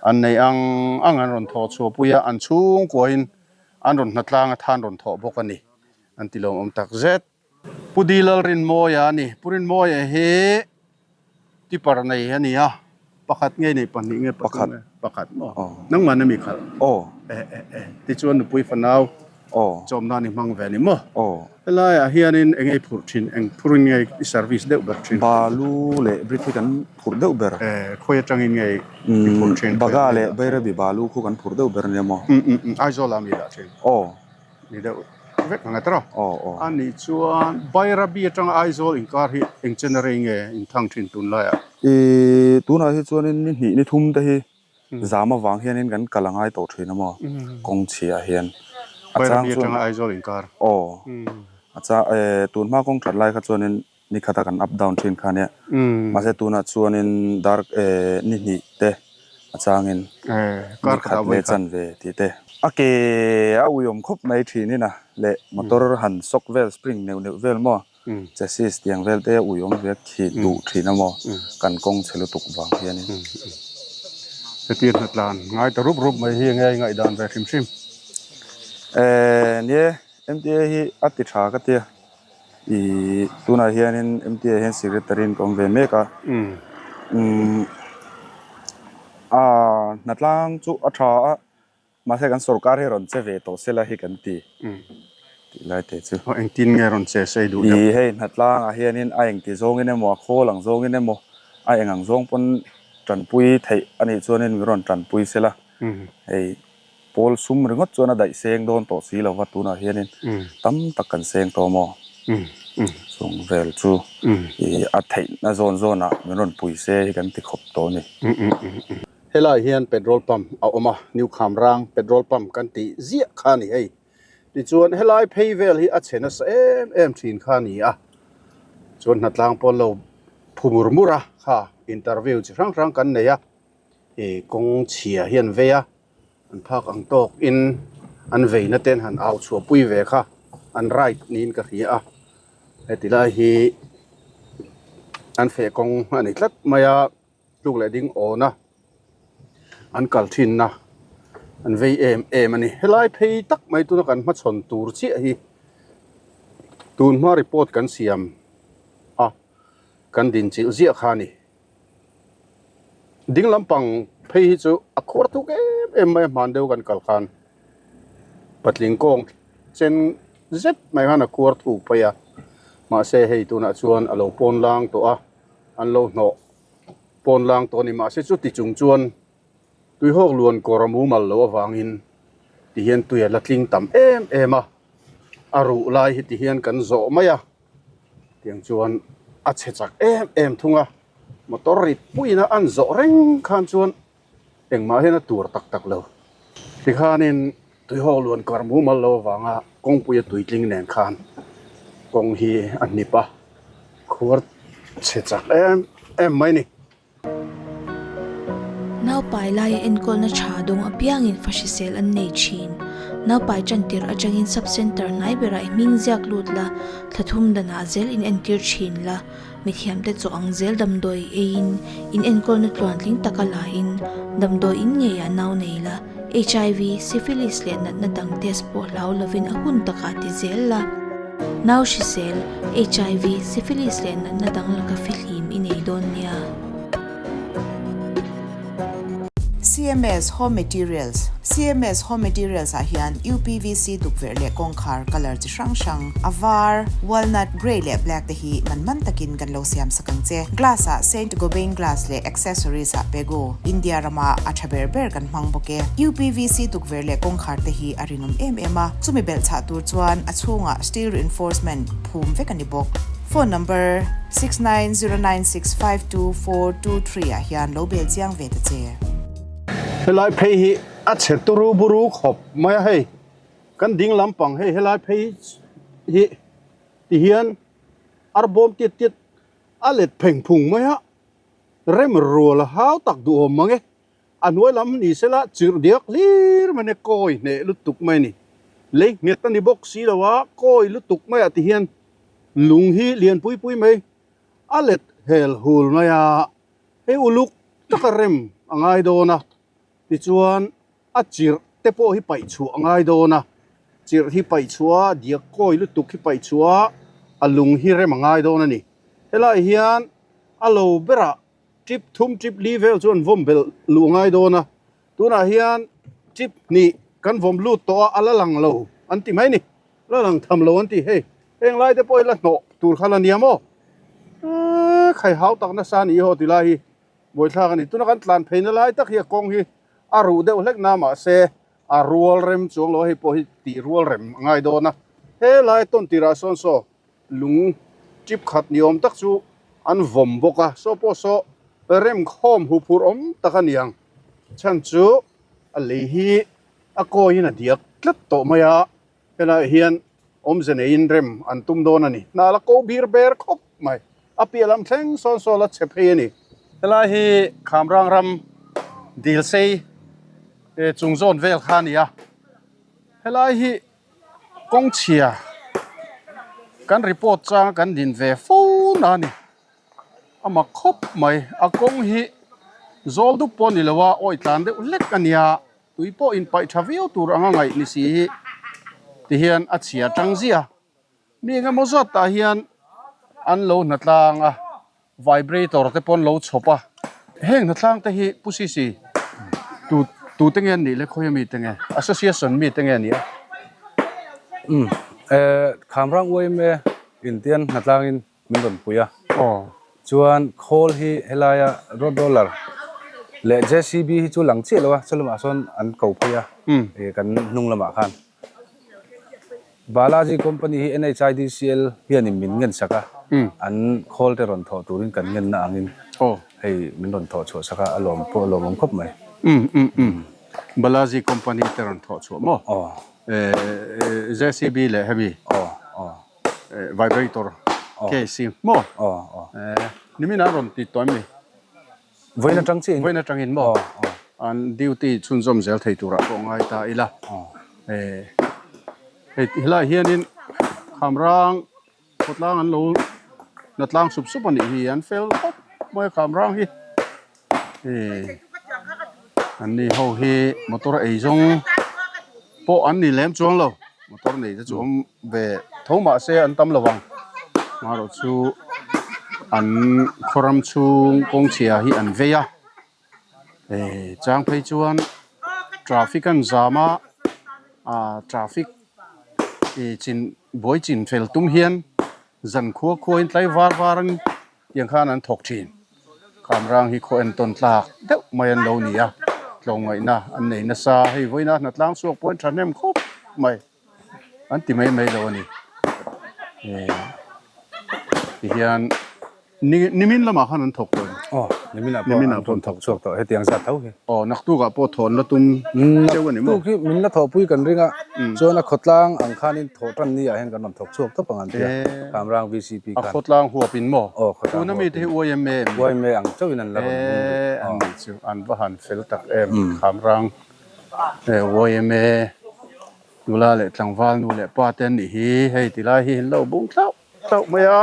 an nei ang ang an rawn thawh chhuah pui a, an chhungkuain an rawn hnatlang a than rawn thawh bawk a ni an ti lawmawm tak zet. Pu Dilalrinmawia a ni, Pu Rinmawia hi Tipper nei a ni a, pakhat nge nei pahnih nge pathum nge? Pakhat maw? Nangmah na mi khalh? Aw. E e e, tichuan nupui fanau chawm nan i hmang ve a ni maw? Aw. Helaiah hianin eng nge i phurh thin, eng phurin nge i service deuh ber thin? Balu leh brick hi kan phurh deuh ber. E, khawi atangin nge i phurh thin? Baga leh Bairabi balu khu kan phurh deuh ber nia maw? Um um um, Aizawl ah mi dah thin? Aw. Ni deuh vek ang e tawh. Aw aw. A nih chuan Bairabi atanga Aizawl inkar hi eng chen a rei nge inthang thin tunlaiah? Ih tunah hi chuanin ni hnih ni thum te hi zam avang hianin kan kal a ngai tawh thin a maw kawng chhiah hian. A chang Bairabi atanga Aizawl inkar. Aw. A chang eh tunhma kawng that lai kha chuanin Ni khata kan up down thin kha nia. Mahse tunah chuanin dar eh ni hnih te a changin ni khat leh chanve tih te. A ke a uiawm khawp mai thinin a leh motor han sawk vel spring neuh neuh vel maw chassis tiang vel te a uiawm ve a khi duh thin a maw kan kawng chhe lutuk vang hianin. Hetia hnatlan ngai ta rup rup mai hi enge i ngaihdan ve hrim hrim? Eh nie MTA hi a ti tha ka tia. Ih tunah hianin MTA hian secretary in ka awm ve mek a. Umm ah hnatlang chu a tha a mahse kan sorkar hi rawn che ve tawh sela hi kan ti tih lai te chu. Aw engtin nge rawn che sei duh deuh? Ih hei hnatlangah hianin a engti zawngin emaw a khawl ang zawngin emaw a eng ang zawng pawn tanpui theih a nih chuanin min rawn tanpui sela hei. Pawl sum ringawt chuan a daih seng dawn tawh si lova tunah hianin tam tak kan seng tawh maw? Chung vel chu ih a theihna zawn zawnah min rawn pui se hi kan ti khawp tawh a ni. Helai hian petrol pump a awm a, New Khamrang petrol pump kan tih ziah kha a ni hei. Tichuan helai phei vel hi a chhe nasa em em thin kha a ni a, chuan hnatlang pawh an lo phu mur mur a kha interview chi hrang hrang kan nei a, ih kawng chhia hi an vei a. An phak ang tawk in an veina ten han au chhuah pui ve kha an right niin ka hria a, heti lai hi an feh kawng a ni tlat mai a, tluk leh ding awna an kal thinna an vei em em a ni. Helai phei tak mai tuna kan hmachhawn tur chiah hi tunhma report kan siam a kan dinchilh ziah kha a ni. Ding lampang phei hi chu a khuar thuk em em mai a hman deuh kan kal khan patling kawng chen zet mai khan a khuar thuk phei a mahse hei tunah chuan a lo pawn lang tawh a an lo hnawh pawn lang tawh a ni mahse chuti chung chuan tuihawk luan kawr a mumal loh avangin tihian tui a la tling tam em em a a ruh lai hi tihian kan zawh mai a. Tiang chuan a chhe chak em em thung a, motor rit puiin a an zawh reng khan chuan engmah hian a tur tak tak lo. Tikhanin tuihawk luan kar mumal lo avanga kawngpui a tuitling nen khan kawng hi a hnip a, khuar chhe chak em em mai ni. Naupai laia enkawlna tha dawng apiangin fa hrisel an nei thin. Naupai tantir atangin sub-centre hnai berah i hming ziak lut la, thla thum danah zel in entir thin la. Mithiamte chaw ang zel damdawi eiin in enkawlna tluantling taka lain damdawi in ngeiah nau nei la. Hiv, syphilis leh natna dang test pawh hlau lovin a hun takah ti zel la. Nau hrisel, hiv, syphilis leh natna dang laka fihlim i nei dawn nia. CMS Home Materials, CMS Home Materials ah hian UPVC tukverh leh kawngkhar colour chi hrang hrang, a var, walnut, grey leh black te hi man man takin kan lo siam sak ang che. Glass ah Saint Gobain glass leh accessories ah Pegu, India rama a tha ber ber kan hmang bawk e. UPVC tukverh leh kawngkhar te hi a rinawm em em a, chumi belh chhah tur chuan a chhungah steel reinforcement phum vek a ni bawk. Phone number, 6909652423 ah hian lo bel chiang ve ta che. Helai phei hi a chhe turu buru khawp mai a hei kan ding lampang hei helai phei hi ti hian arbawm tiat tiat a let pheng phung mai a rem rual a hau tak duhawm mang e a hnuai lam ni sela chirh diak hlir mai a kawi hneh lutuk mai a ni lei nghet a ni bawk si lo a kawi lutuk mai ah ti hian lung hi lian pui pui mai a let hel hul mai a. Hei uluk taka rem a ngai dawn a, tichuan a chirh te pawh hi paih chhuah a ngai dawn a, chirh hi paih chhuah a, diak kawi lutuk hi paih chhuah a, a lung hi rem a ngai dawn a ni. Helaiah hian a lo berah trip thum trip li vel chu an vawm belh luh a ngai dawn a, tunah hian trip hnih kan vawm lut tawh a, a la lang lo an ti mai a ni. La lang tham lo an ti hei heng lai te pawh hi la hnawh tur kha la nia maw eee khai hau tak nasa a nih haw ti lai hi buaithlak a ni tuna kan tlan phei na lai tak hi a kawng hi a ruh deuh hlek na mahse a rual rem chuang lo a hei pawh hi tih rual rem a ngai dawn a he lai tawn tirah sawn saw lung chip khat ni awm tak chu an vawm bawk a saw pawh saw rem khawm huphurh awm tak a ni ang chhan chu a lei hi a kawiin a diak tlat tawh mai a. Helaiah hian awmze neiin rem an tum dawn a ni. Hna la ko bir ber khawp mai. A piah lam thleng sawn sawn la chhe phei a ni. Helai hi Khamrang ram dil sei chung zawn vel kha a ni a. Helai hi kawng chhia kan report changa kan din ve fo na a ni. A mak khawp mai. A kawng hi zawl dup pawh a ni lo a, awi tlan deuh hlek a nia. Tui pawh inpaih tha viau tur anga ngaih ni si hi ti hian a chhia tang ziah a, mi engemaw zat tah hian an lo hnatlang a, vibrator te pawh an lo chhawp a, heng hnatlang te hi Pu Sisi tu tu te nge an nih le khawi ami te nge association mi te nge a nih a? Umm eh Khamrang uaim e intian hnatlangin min rawn pui a. Chuan khawl hi helaia road roller leh JCB hi chu lang chiah lo a, chulumah sawn an ko phei a, ih kan hnung lamah khan. Balaji company hi NHIDCL hianin min ngen sak a, an khawl te rawn thawh turin kan ngen na angin hei min rawn thawh chhuah sak a, a lawm pawh a lawmawm khawp mai. Balaji company te rawn thawh chhuah maw? JCB leh hemi? Vibrator case hi maw? Nimin an rawn ti tawh em ni? Vawiin atang chiah in. Vawiin atangin maw? An duty chhunzawm zel thei turah pawh ngai ta ila. Hei helaiah hianin Khamrang khawtlang an lo na tlang sup sup a nih hi an fel khawp mai a Khamrang hi. An ni ho hi motor ei zawng pawh an ni lem chuang lo motor nei te chu awm ve tho mah se an tam lo vang marawh chu an khawram chhung kawng chhia hi an vei a chang phei chuan traffic an zam a ah traffic ih chin buai chin fel tum hian zan khua khua in tlai var var in. Tiang khan an thawk thin. Khamrang hi khaw entawn tlak deuh mai an lo ni a, tlawmngaihna an nei nasa. Hei vawiina hnatlang chhuak pawh an thahnem khawp mai, an ti mai mai lo a ni. Tihian nimin lamah khan an thawk tawh a ni. Aw, niminah pawh an rawn thawk chhuak tawh hetiang zat tho hi. Aw, naktukah pawh thawn la tum deuh a ni maw? Naktuk hi min la thawhpui kan ring a, chuan a khawtlang ang khanin thawh tan ni ah hian kan rawn thawk chhuak tawp ang an ti a, Khamrang VCP khan. A khawtlang huap in maw? Aw, khawtlang huap in. Tuna mite hi YMA em ni? YMA ang chauhin an la rawn hung rih. E, an nih chu, an va han fel tak em, Khamrang YMA nula leh tlangval nu leh pa te an nih hi, hei tilai hi an lo bung tlauh tlauh mai a.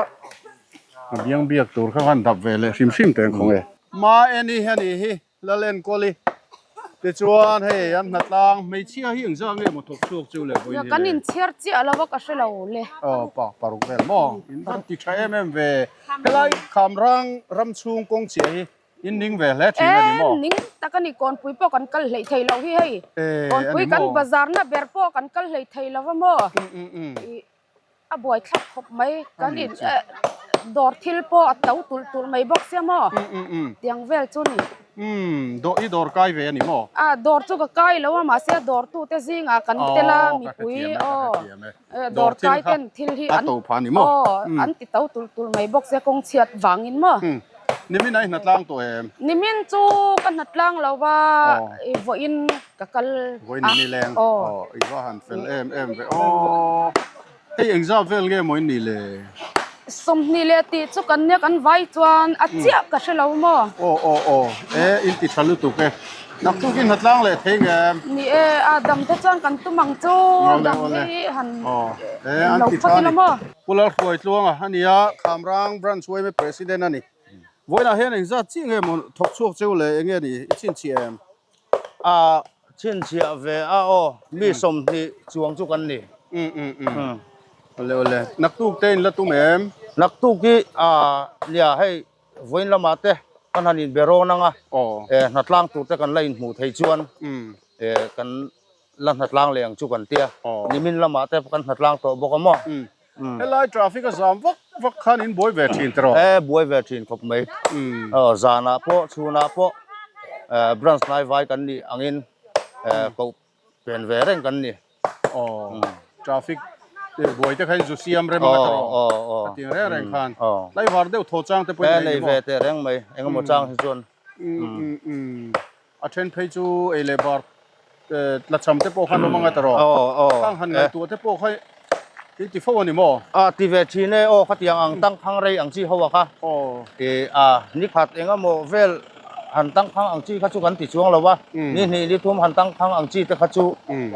A biang biak tur kha han dap ve leh hrim hrim teh ang khawng e. Ma eni hi a nih hi, Lal enkawl i. Tichuan hei an hnatlang hmeichhia hi engzah nge maw thawk chhuak chu le vawiin hi le. Kan inchhiar chiah lo a ka hre lo le. Aw pa paruk vel maw? In van ti tha em em ve. Helai Khamrang ram chhung kawng chhia hi. In ning ve hle thin a ni maw? Ning tak a ni, Kawnpui pawh kan kal hleih thei lo hi hei. Kawnpui kan bazar na ber pawh kan kal hleih thei lo va maw? A buai thlak khawp mai, kan in dawr thil pawh a to tulh tulh mai bawk sia maw? Tiang vel chu ni. Umm, dawr i dawr kai ve a ni maw? A, dawr chu ka kai lo a, mahse a dawrtute zingah kan tel a, mipui aw. Dawr kai ten thil hi an aw an ti to tulh tulh mai bawk sia kawng chhiat vangin maw. Nimin a i hnatlang tawh em? Nimin chu ka hnatlang lo va i vawiin ka kal a. Vawiin i nileng aw i va han fel em em ve aw. Hei engzat vel nge maw in nih le? 20 leh tih chu kan nia kan vai chuan a chiah ka hre lo maw? Aw aw aw e in ti tha lutuk e. Naktuk in hnatlang leh thei nge? Ni e, a dam te chuan kan tum ang chu dam hi han lo phawt ila maw? Pu Lalhruaitluanga a nia, Khamrang Branch yma President a ni. Vawiinah hian engzat chiah nge maw thawk chhuak cheu le enge ni i chhinchhiah em? A chhinchhiah ve a aw, mi 20 chuang chu kan ni. Um um um. Awle awle, naktuk te in la tum em? Naktuk hi a nia hei vawiin lamah te kan han inbe rawn ang a, hnatlang tur te kan la inhmuh thei chuan kan la hnatlang leh ang chu kan tia. Nimin lamah te kan hnatlang tawh bawk a maw? Helai traffic a zam vak vak khan in buai ve thin tiraw? E buai ve thin khawp mai. Aw zanah pawh chhunah pawh branch hnai vai kan nih angin koh pen ve reng kan ni. Aw traffic buai te kha in zu siam rem anga tiraw? A ting reng reng khan tlaivar deuh thaw chang te pawh in nei ni maw? E nei ve teh reng mai engemaw chang hi chuan. A then phei chu ei leh bar tla cham te pawh khan awm anga ta rawh. Khang han ngaihtuah te pawh kha in ti fo a ni maw? A ti ve thin e aw khatiang ang tangkhang rei ang chi ho a kha. A ni khat engemaw vel han tangkhang ang chi kha chu kan ti chuang lo a, ni hnih ni thum han tangkhang ang chi te kha chu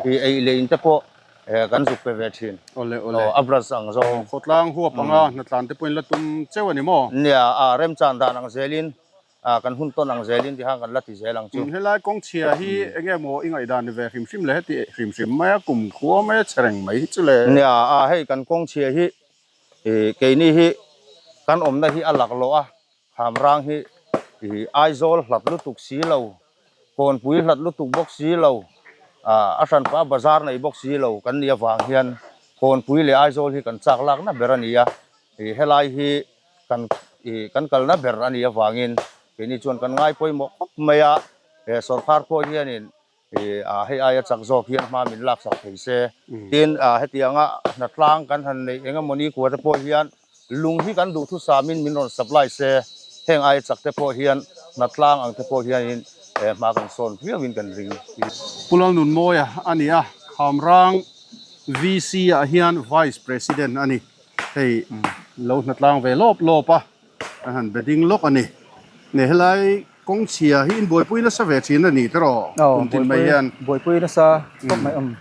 ei leh in te pawh kan zuk pe ve thin. Awle awle. A brush ang zawng. Khawtlang huap anga hnatlan te pawh in la tum cheu a ni maw? Nia, a remchan dan ang zelin Ah, kan hun tawn ang zelin ti khan kan la ti zel ang chu. Helai kawng chhia hi enge maw i ngaihdan ni ve hrim hrim le heti hrim hrim mai a, kum khua mai a chhe reng mai hi chu le. Nia, ah hei kan kawng chhia hi ih keini hi kan awmna hi a laklawh a, Khamrang hi ih Aizawl hlat lutuk si lo, Kawnpui hlat lutuk bawk si lo, ah a hranpa bazar nei bawk si lo kan nih avang hian Kawnpui leh Aizawl hi kan chak lakna ber a ni a, ih helai hi kan ih kan kalna ber a nih avangin keini chuan kan ngai pawimawh khawp mai a, he sawrkar pawh hianin ih ah hei aia chak zawk hian hma min laksak thei se. Tin ah hetianga hnatlang kan han neih eng emawni kua te pawh hian lung hi kan duhthusamin min rawn supply se, heng aia chak te pawh hian hnatlang ang te pawh hianin hma kan sawn viauin kan ring. Pu Lalnunmawia a ni a, Khamrang VC ah hian Vice President a ni. Hei lo hnatlang ve lawp lawp a, a han be ding lawk a ni. Ne helai kawng chhia hi in buaipui nasa ve thin a ni tiraw kum tin mai hian. Buaipui nasa khawp mai awm.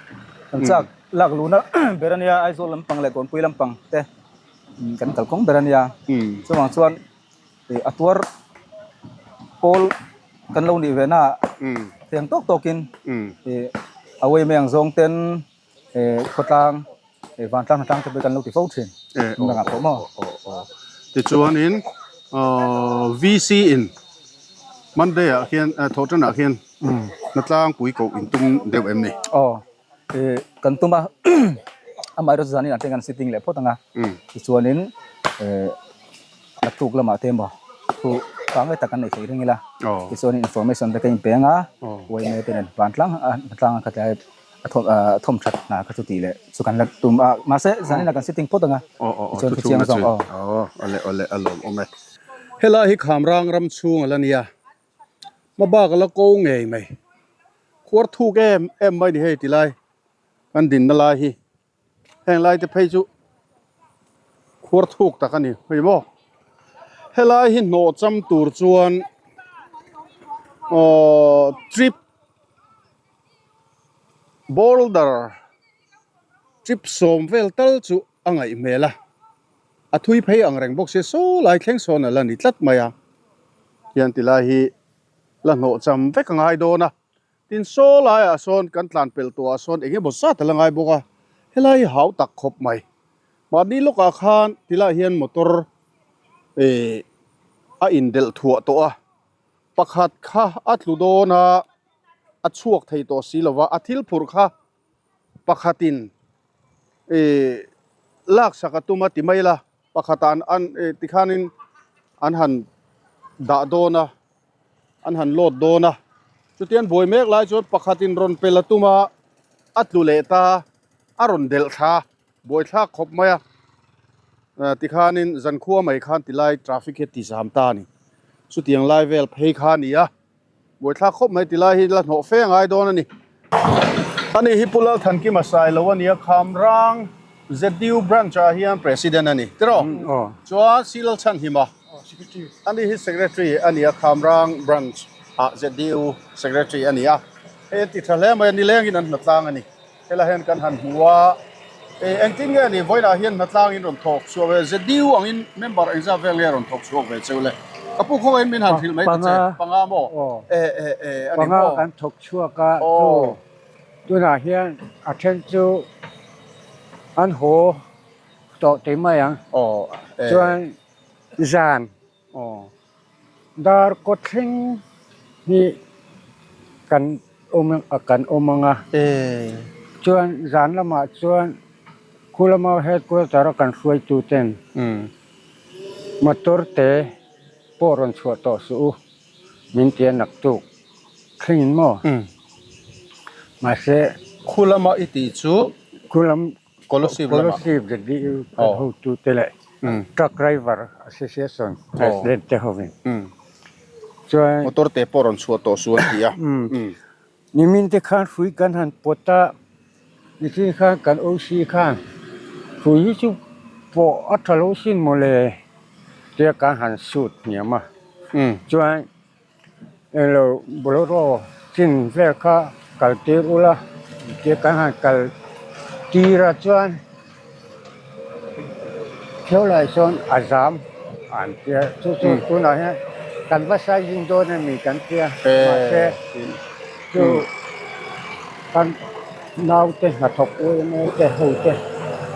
Kan chak lak luhna ber a nia Aizawl lampang leh Kawnpui lampang te kan kalkawng ber a nia. Chuvang chuan a tuar pawl kan lo nih ve na ah theng tawk tawkin a uai mai ang zawng ten khawtlang Vantlang hnatlang te pawh hi kan lo ti fo thin. Eng dangah pawh maw? Tichuanin VC in Monday ah khian Thawhtanah khian hnatlang pui koh in tum deuh em ni? Aw kan tum a, amaherawhchu zanin ah te kan sitting leh phawt ang a, tichuanin naktuk lamah te emaw thu pangngai tak kan neih theih ring ila, tichuanin information te ka inpeng a, yma te nen vantlang hnatlang a khat lai. A thawm a thawm that hna kha chu tih leh chu kan la tum a mahse zanin ah kan sitting phawt ang a tichuan thu chiang zawng aw. Aw awle awle a lawm awm e. Helai hi Khamrang ram chhung a la nia hma bak a la ko ngei mai khuar thuk em em mai ni hei tilai kan dinna lai hi heng lai te phei chu khuar thuk tak a ni hei maw helai hi hnawh cham tur chuan aww trip Boulder trip 10 vel tal chu a ngaih hmel a, a thui phei ang reng bawk sia saw lai thleng sawn a la ni tlat mai a, hian ti lai hi la hnawh cham vek a ngai dawn a, tin saw laiah sawn kan tlan pelh tawhah sawn eng emaw zat a la ngai bawk a, helai hi hau tak khawp mai, mahni lawkah khan ti lai hian motor eh a indelh thuah tawh a. Pakhat kha a tlu dawn a, a chhuak thei tawh si lova, a thil phurh kha pakhatin ih laksak a tum a ti mai la, pakhatah an an ih tikhanin an han dah dawn a, an han load dawn a, chutiang buai mek lai chuan pakhatin rawn pel a tum a, a tlu leh ta, a rawn delh thla. Buaithlak khawp mai a, tikhanin zankhua mai khan tilai traffic hi a ti zam ta a ni. Chutiang lai vel phei kha a ni a, buaithlak khawp mai tilai hi la hnawh fe a ngai dawn a ni. Ani hi Pu Lalthankima Sailo a ni a, Khamrang ZDU branch ah hian President a ni tiraw? Chuan Si Lalchhanhima ani hi Secretary a ni a, Khamrang branch ah ZDU Secretary a ni a, hei an ti tha hle mai a, nilengin an hnatlang a ni. Helai hian kan han hmu a, eh engtin nge ni vawiinah hian hnatlang in rawn thawk chhuak ve, ZDU angin member engzat vel nge rawn thawk chhuak ve cheu le? Ka pu khawngaih in min han hrilh mai ta che, panga maw? Eh eh eh a ni maw? Panga kan thawk chhuak a, chu tunah hian a then chu an haw tawh teh mai ang, chuan zan Dar kawthleng hi kan awm kan awm ang a, chuan zan lamah chuan khu lama headquarter a kan hruaitu ten motor te pawh rawn chhuah tawh suh u min ti a naktuk thlengin maw mahse Khu lama i tih chu khu lam Kolasib lamah. Kolasib ZDU kan hotute leh Truck Driver Association President te hovin chuan Motor te pawh rawn chhuah tawh sual ti a. Nimin te khan hrui kan han pawt a, nichin khan kan OC khan hrui hi chu pawh a tha lo sin mawle tia kan han sut hniam a. Chuan Englo Bolero chin vel kha kal tir ula tia kan han kal tir a chuan theu lai sawn a zam an tia chu chu tunah hian kan va sizing dawn a ni kan tia mahse chu kan naute hnathawk ema te ho te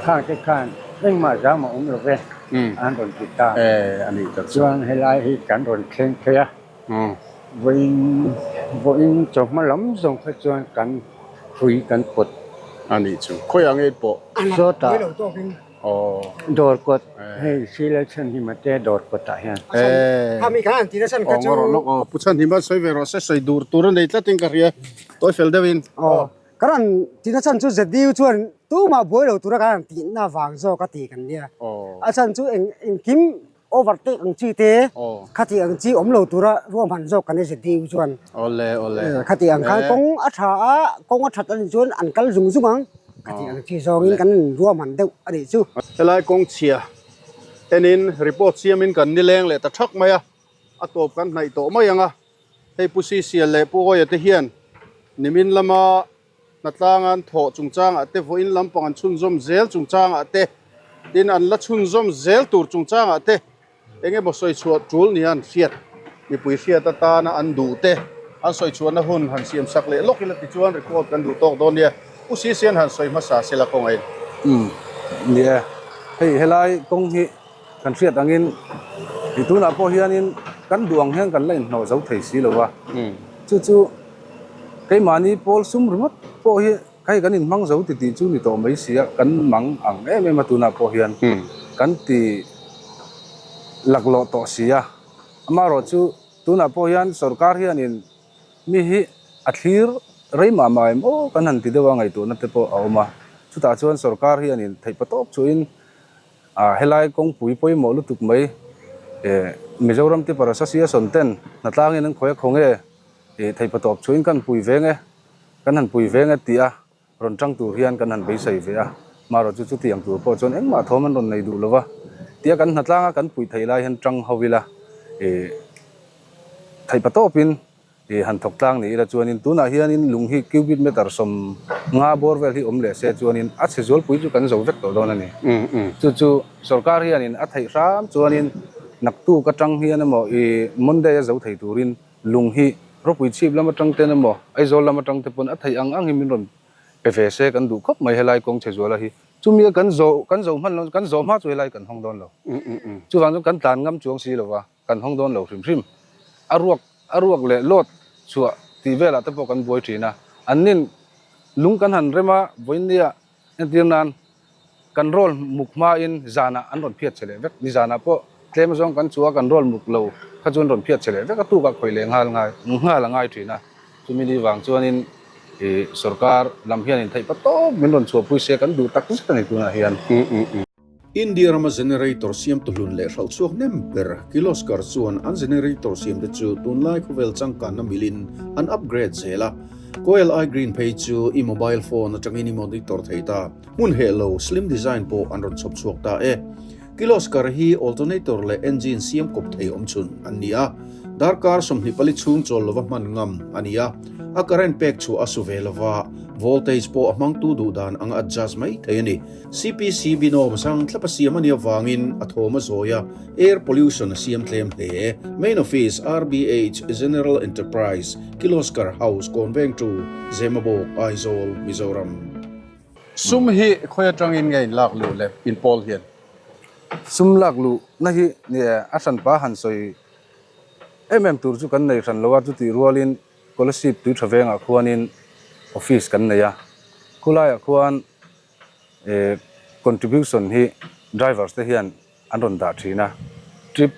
khang te khan engmah zam a awm lo ve. An rawn ti ta. Chuan helai hi kan rawn thleng phei a, vawiin vawiin chawhma lam zawng kha chuan kan hrui kan pawt. A nih chu. Khawiah nge pawh? Sawtah dawr kawt hei Sila Chhanhima te dawr kawtah hian. Pu Chhanhima sawi ve rawh se, sawi dur tur a nei tlatin ka hria, tawi fel deuhin. Kan rawn tihna chhan chu ZDU chuan tumah buai lo tura kan rawn tihna vang zawk a ti kan nia. A chhan chu eng engkim overtake ang chi te khati ang chi awm lo tura ruahman zawk kan ni ZDU chuan. Khati ang khan kawng a tha a, kawng a that anih chuan an kal zung zung ang. Khati ang chi zawngin kan ruahman deuh a nih chu. Helai kawng chhia enin report siamin kan nileng leh ta thak mai a, a tawp kan hnaih tawh mai ang a. Hei Pu Sisial leh Pu Awia te hian nimin lama hnatlang an thawh chungchangah te, vawiin lampang an chhunzawm zel chungchangah te, tin an la chhunzawm zel tur chungchangah te eng emaw sawi chhuah tul nia an hriat, mipui hriat atana an duh te an sawi chhuahna hun han siam sak leh lawk ila tichuan record kan duh tawk dawn nia. Pu Sisian han sawi hmasa sela kawngaiin. Umm ni e, hei helai kawng hi Kan hriat angin i tunah pawh hianin kan duh ang hian kan la inhnawh zo thei si lo va, chu chu keimahni pawl sum ringawt pawh hi hei kan inhmang zo ti tih chu ni tawh mai si a, kan mang ang em em a tunah pawh hian kan ti laklawh tawh si a, amaherawh chu tunah pawh hian sorkar hianin mi hi a thlir rei mah mah em aw kan han ti deuh a ngaihtuahna te pawh a awm a, chutah chuan sorkar hianin theihpatawp chuhin A helai kawngpui pawimawh lutuk mai eh Mizoram Tipper Association ten hnatlangin an khawi a khaw nge ih theihpatawp chhuin kan pui veng e, kan han pui veng e tih a rawn tang tur hian kan han beisei ve a, marawh chu chutiang tur pawh chuan engmah thawm an rawn nei duh lo va, tia kan hnatlanga kan pui theih lai hian tang ho ila ih theihpatawpin I han thawk tlang ni ila chuanin tunah hianin lung hi cubic meter 50 bawr vel hi awm leh se chuanin a chhe zualpui chu kan zo vek tawh dawn a ni. Chu chu sorkar hianin a theih hram chuanin naktuk atang hian emaw i Monday a zo thei turin lung hi ropui chhip lam atang ten emaw Aizawl lam atang te pawn a theih ang ang hi min rawn pe ve se kan duh khawp mai helai kawng chhe zuala hi. Chumi a kan zawh kan zo hman lo kan zawh hma chu helai kan hawng dawn lo. Chuvang chuan kan tlan ngam chuang si lova. Kan hawng dawn lo hrim hrim. A ruak a ruak leh load chhuah tih velah te pawh kan buai thin a, an nin lung kan han rem a, vawiinnia entir nan kan roll muk hmain zanah an rawn phiat che leh vek, ni zanah pawh tlem zawng kan chu a kan roll muk lo kha chu an rawn phiat che leh vek a, tukah khawih leh nghal ngai nghal a ngai thin a, chumi ni vang chuanin ih sorkar lam hian intheih pa tawp min rawn chhuahpui se kan duh tak zet a ni tunah hian. India rama generator siamtu hlun leh hralh chhuak hnem ber Kirloskar chuan an generator siamte chu tunlai khawvel changkanna milin an upgrade zel a. Coil i Green phei chu i mobile phone atangin i monitor thei ta. Hmun heh lo slim design pawh an rawn chhawp chhuak ta e. Kirloskar hi alternator leh engine siam kawp thei awmchhun an ni a. Darkar 24 chhung chawl lova hman ngam a ni a. A current pek chhuah a su ve lova, voltage pawh a hmangtu duh dan anga adjust mai thei a ni. CPC binawm sang thlap a siam a nih avangin a thawm a zawi a, air pollution a siam tlem hle. Main Office, RBH, General Enterprise, Kirloskar House, Kawnvengtu, Zemabawk, Aizawl, Mizoram. Sum hi khawi atangin nge in lak luh le in pawl hian? Sum lak luh na hi a hranpa han sawi em em tur chu kan nei hran lo a, chutih rualin Kolasib tui tha vengah khuanin office kan nei a, khulaiah khuan contribution hi drivers te hian an rawn dah thin a, trip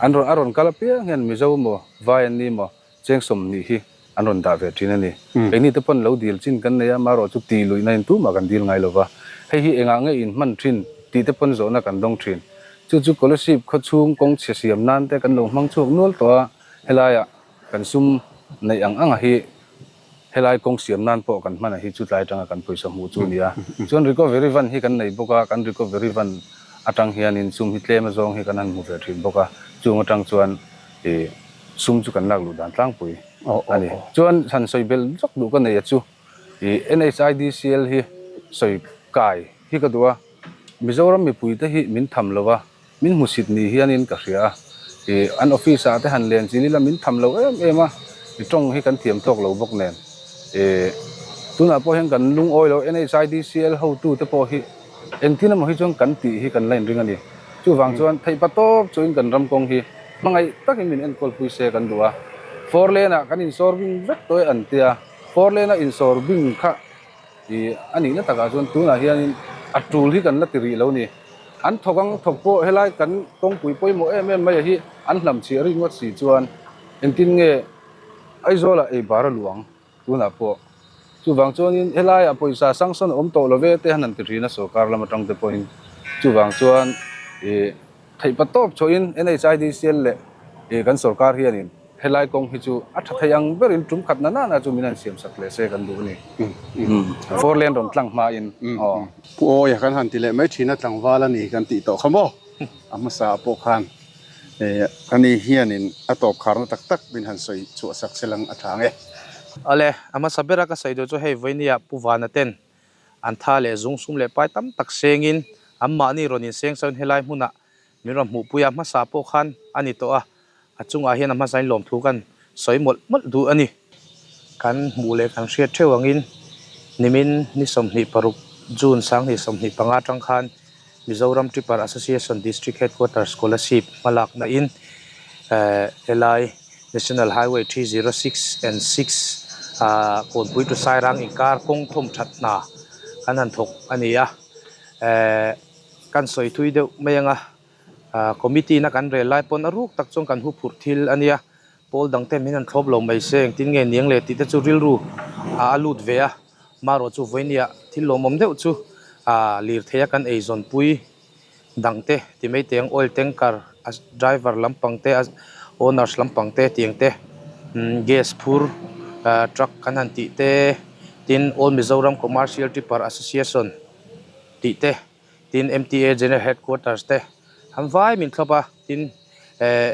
an rawn a rawn kal apiang hian Mizo maw vai an ni maw cheng 20 hi an rawn dah ve thin a ni. Keini te pawn lo dil chin kan nei a, amaherawh chu tih luihna in tumah kan dil ngai lo va, hei hi engah nge in hman thin tih te pawn zawhna kan dawng thin. Chu chu Kolasib khawchhung kawng chhe siam nan te kan lo hmang chhuak nual tawh a, helaiah kan sum neih ang anga hi Helai kawng siam nan pawh kan hman a hi chu tlai atanga kan pawisa hmuh chu a ni a. Chuan recovery fund hi kan nei bawk a, kan recovery fund atang hianin sum hi tlem azawng hi kan han hmu ve thin bawk a, chung atang chuan ih sum chu kan lak luh dan tlangpui a ni. Chuan han sawi belh zawk duh ka nei a chu ih NHIDCL hi sawi kai hi ka duh a, Mizoram mipuite hi min tham lo a, Min hmusit ni hianin ka hria a, i an office ah te han len chil ila min tham lo em em a, i tawng hi kan thiam tawk lo bawk nen. I tunah pawh hian kan lungawi lo NHIDCL hotu te pawh hi engtin emaw hi chuan kan tih hi kan la inring a ni. Chuvang chuan theihpa tawp chuin kan ram kawng hi hmangaih takin min enkawl pui se kan duh a. Four lane ah kan insawr bing vek tawh e an tia, four lane a insawr bing kha I a nihna takah chuan tunah hianin a tul hi kan la ti rih lo ni. An thawk ang thawk pawh helai kan kawngpui pawimawh em em mai hi an hlam chhiah rik ngawt si chuan engtin nge Aizawlah ei bar a luang tunah pawh. Chuvang chuanin helaiah pawisa sanction a awm tawh lo ve te han han ti thin a sorkar lam atang te pawhin. Chuvang chuan i Theihpa tawp chhuahin NHIDCL leh kan sorkar hianin helai kawng hi chu a tha thei ang berin tum khat na nana chu min han siam sak leh se kan duh a ni. Four lane rawn tlang hmain aw. Pu Awia kan han ti leh mai thin a, tlangval a ni kan tih tawh kha maw? A hmasa ah pawh khan ani hianin a tawp kharna tak tak min han sawi chhuah sak se lang a tha ang e. Awle, a hmasa bera ka sawi duh chu hei Vawinia Pu Vana ten An tha leh zung sum leh pai tam tak sengin an mahni rawn inseng sawn helai hmunah min rawn hmuhpui a, hmasa pawh khan a ni tawh a, a chungah hian a hmasain lawmthu kan sawi mawlh mawlh duh a ni. Kan hmuh leh kan hriat theuh angin nimin ni 26 June 2025 atang khan Mizoram Tipper Association District Headquarters Kolasib hmalakna in helai National Highway 306 and 6 ah Kawnpui to Sairang inkar kawng thawm that hna kan han thawk a ni a, kan sawi thui deuh mai anga committee na kan rel lai pawn a ruk tak chuan kan hu phurh thil a nia, pawl dang te min han thlawp lo mai se engtin nge niang le tih te chu rilru a lut ve a. Marawh chu vawinia thil lawmawm deuh chu lirthei a kan eizawnpui dang te ti mai teng oil tanker a driver lampang te a owners lampang te tiang te gas phur truck kan han tih te tin All Mizoram Commercial Tipper Association tih te tin M_T_A General Headquarters te an vai min thlawp a tin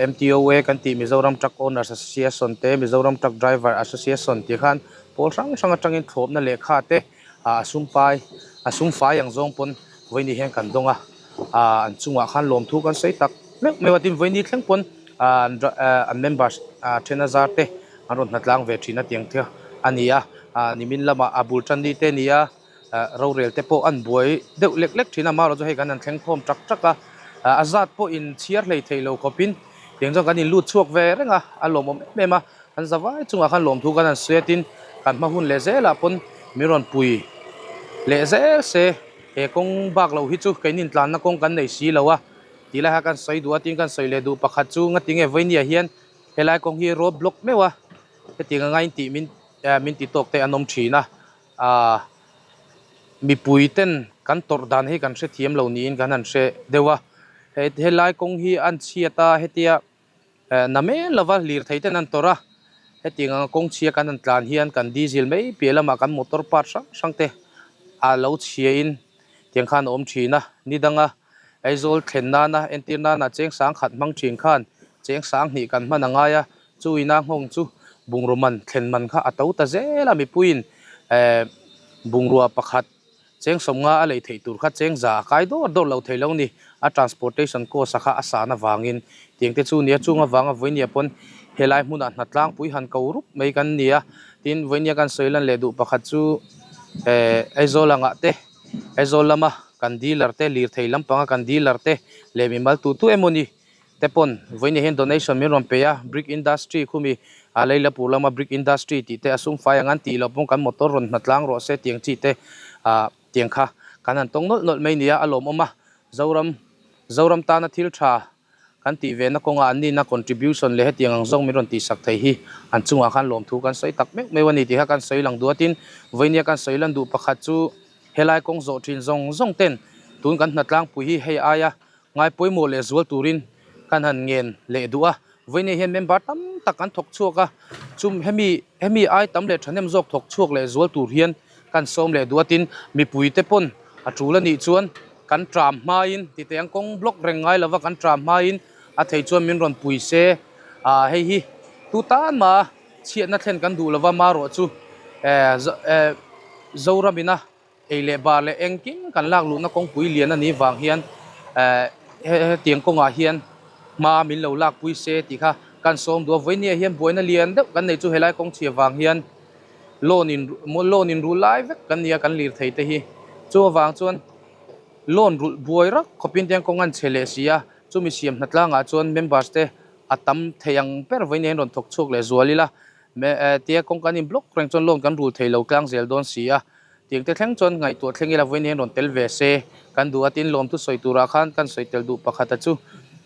M_T_O_A kan tih Mizoram Truck Owners Association te Mizoram Truck Driver Association tih khan pawl hrang hrang atangin thlawpna lehkha te a sum pai a sum fai ang zawng pawn vawiin hian kan dawng a an chungah khan lawmthu kan sawi tak meuh meuh a tin vawiin thleng pawn an members then a zar te an rawn hnatlang ve thin a tiang te a ni a nimin lamah a bul tan ni te a ni a. Rorel te pawh an buai deuh lek lek thin a, amaherawhchu hei kan han thleng khawm tak tak a, a zat pawh in chhiar hlei thei lo khawpin Tiang chuan kan inlut chhuak ve reng a, a lawmawm em em a, an za vai chungah khan lawmthu kan han sawi a tin kan hma hun leh zelah pawn min rawn pui leh zel se he kawng bak loh hi chu keini intlanna kawng kan nei si lo a tih lai kha kan sawi duh a tin kan sawi leh duh pakhat chu ngatinge vawinia hian helai kawng hi road block meuh a hetiang anga intih min min ti tawk te an awm thin a aaa mipui ten kan tawrh dan hi kan hrethiam lo niin kan han hre deuh a he helai kawng hi an chhiat a hetia eh na mel lova lirthei ten an tawrh a hetiang anga kawng chhia kan han tlan hian kan diesel mai piah lamah kan motor part hrang hrang te a lo chhia in tiang khan a awm thin a ni danga Aizawl thlen nana entir nana cheng sang khat hmang thin khan cheng sang hnih kan hman a ngai a Chu ina nghawng chu bungraw man thlen man kha a to ta zel a, mipuiin eh bungrua pakhat cheng sawmnga a lei theih tur kha cheng za a kai dawr dawr lo thei lo ni, a transportation cost a kha a san avangin tiang te chu nia chung avanga vawinia pawn helai hmunah hna tlangpui han ko rup mai kan ni a, tin vawinia kan sawi lan leh duh pakhat chu eh Aizawl angah te Aizawl lama kan dealer te lirthei lampanga kan dealer te leh mimal tu tu emaw ni. Te pawn vawiin hian donation min rawn pe a, brick industry khumi a Leilapur lama brick industry tih te a sum fai ang an tih loh pawn kan motor rawn hna tlang rawh se tiang chi te ah tiang kha kan han tawng nawlh nawlh mai nia a lawmawm a, Zoram Zoram tana thil tha kan tih ve na kawnga an nihna contribution leh hetiang ang zawng min rawn tih sak thei hi an chungah khan lawmthu kan sawi tak meuh meuh a ni tih kha kan sawi lang duh a tin vawiin kan sawi lan duh pakhat chu helai kawng zawh thin zawng zawng ten tun kan hna tlangpui hi hei aia Ngai pawimawh leh zual turin kan han ngen leh duh a, vawiin hian member tam tak an thawk chhuak a, chum hemi hemi ai tam leh thahnem zawk thawk chhuak leh zual tur hian kan sawm leh duh a, tin mipuite pawn a tul a nih chuan kan tram hmain titeh ang kawng block reng ngai lova kan tram hmain a thei chuan min rawn pui se, ah hei hi tu tan mah chhiatna thlen kan duh lova marawh chu eh eh Zoramina Ei leh bar leh engkim kan lak luhna kawngpui lian a nih vang hian eh hetiang kawngah hian hma min lo lak pui se tih kha kan sawm duh a, vawinia hian buaina lian deuh kan nei chu helai kawng chhia vang hian loan in loan in rul lai vek kan ni a kan lirthei te hi chu avang chuan loan rulh buai rak khawpin tiang kawng an chhe leh si a chumi siam hnatlangah chuan members te a tam thei ang ber vawinia hian rawn thawk chhuak leh zual ila tia kawng kan in block reng chuan loan kan rul thei lo tlang zel dawn si a. Tiang te thleng chuan ngaihtuah thleng ila vawiin hian rawn tel ve se kan duh a, tin lawmthu sawi turah khan kan sawi tel duh pakhat a chu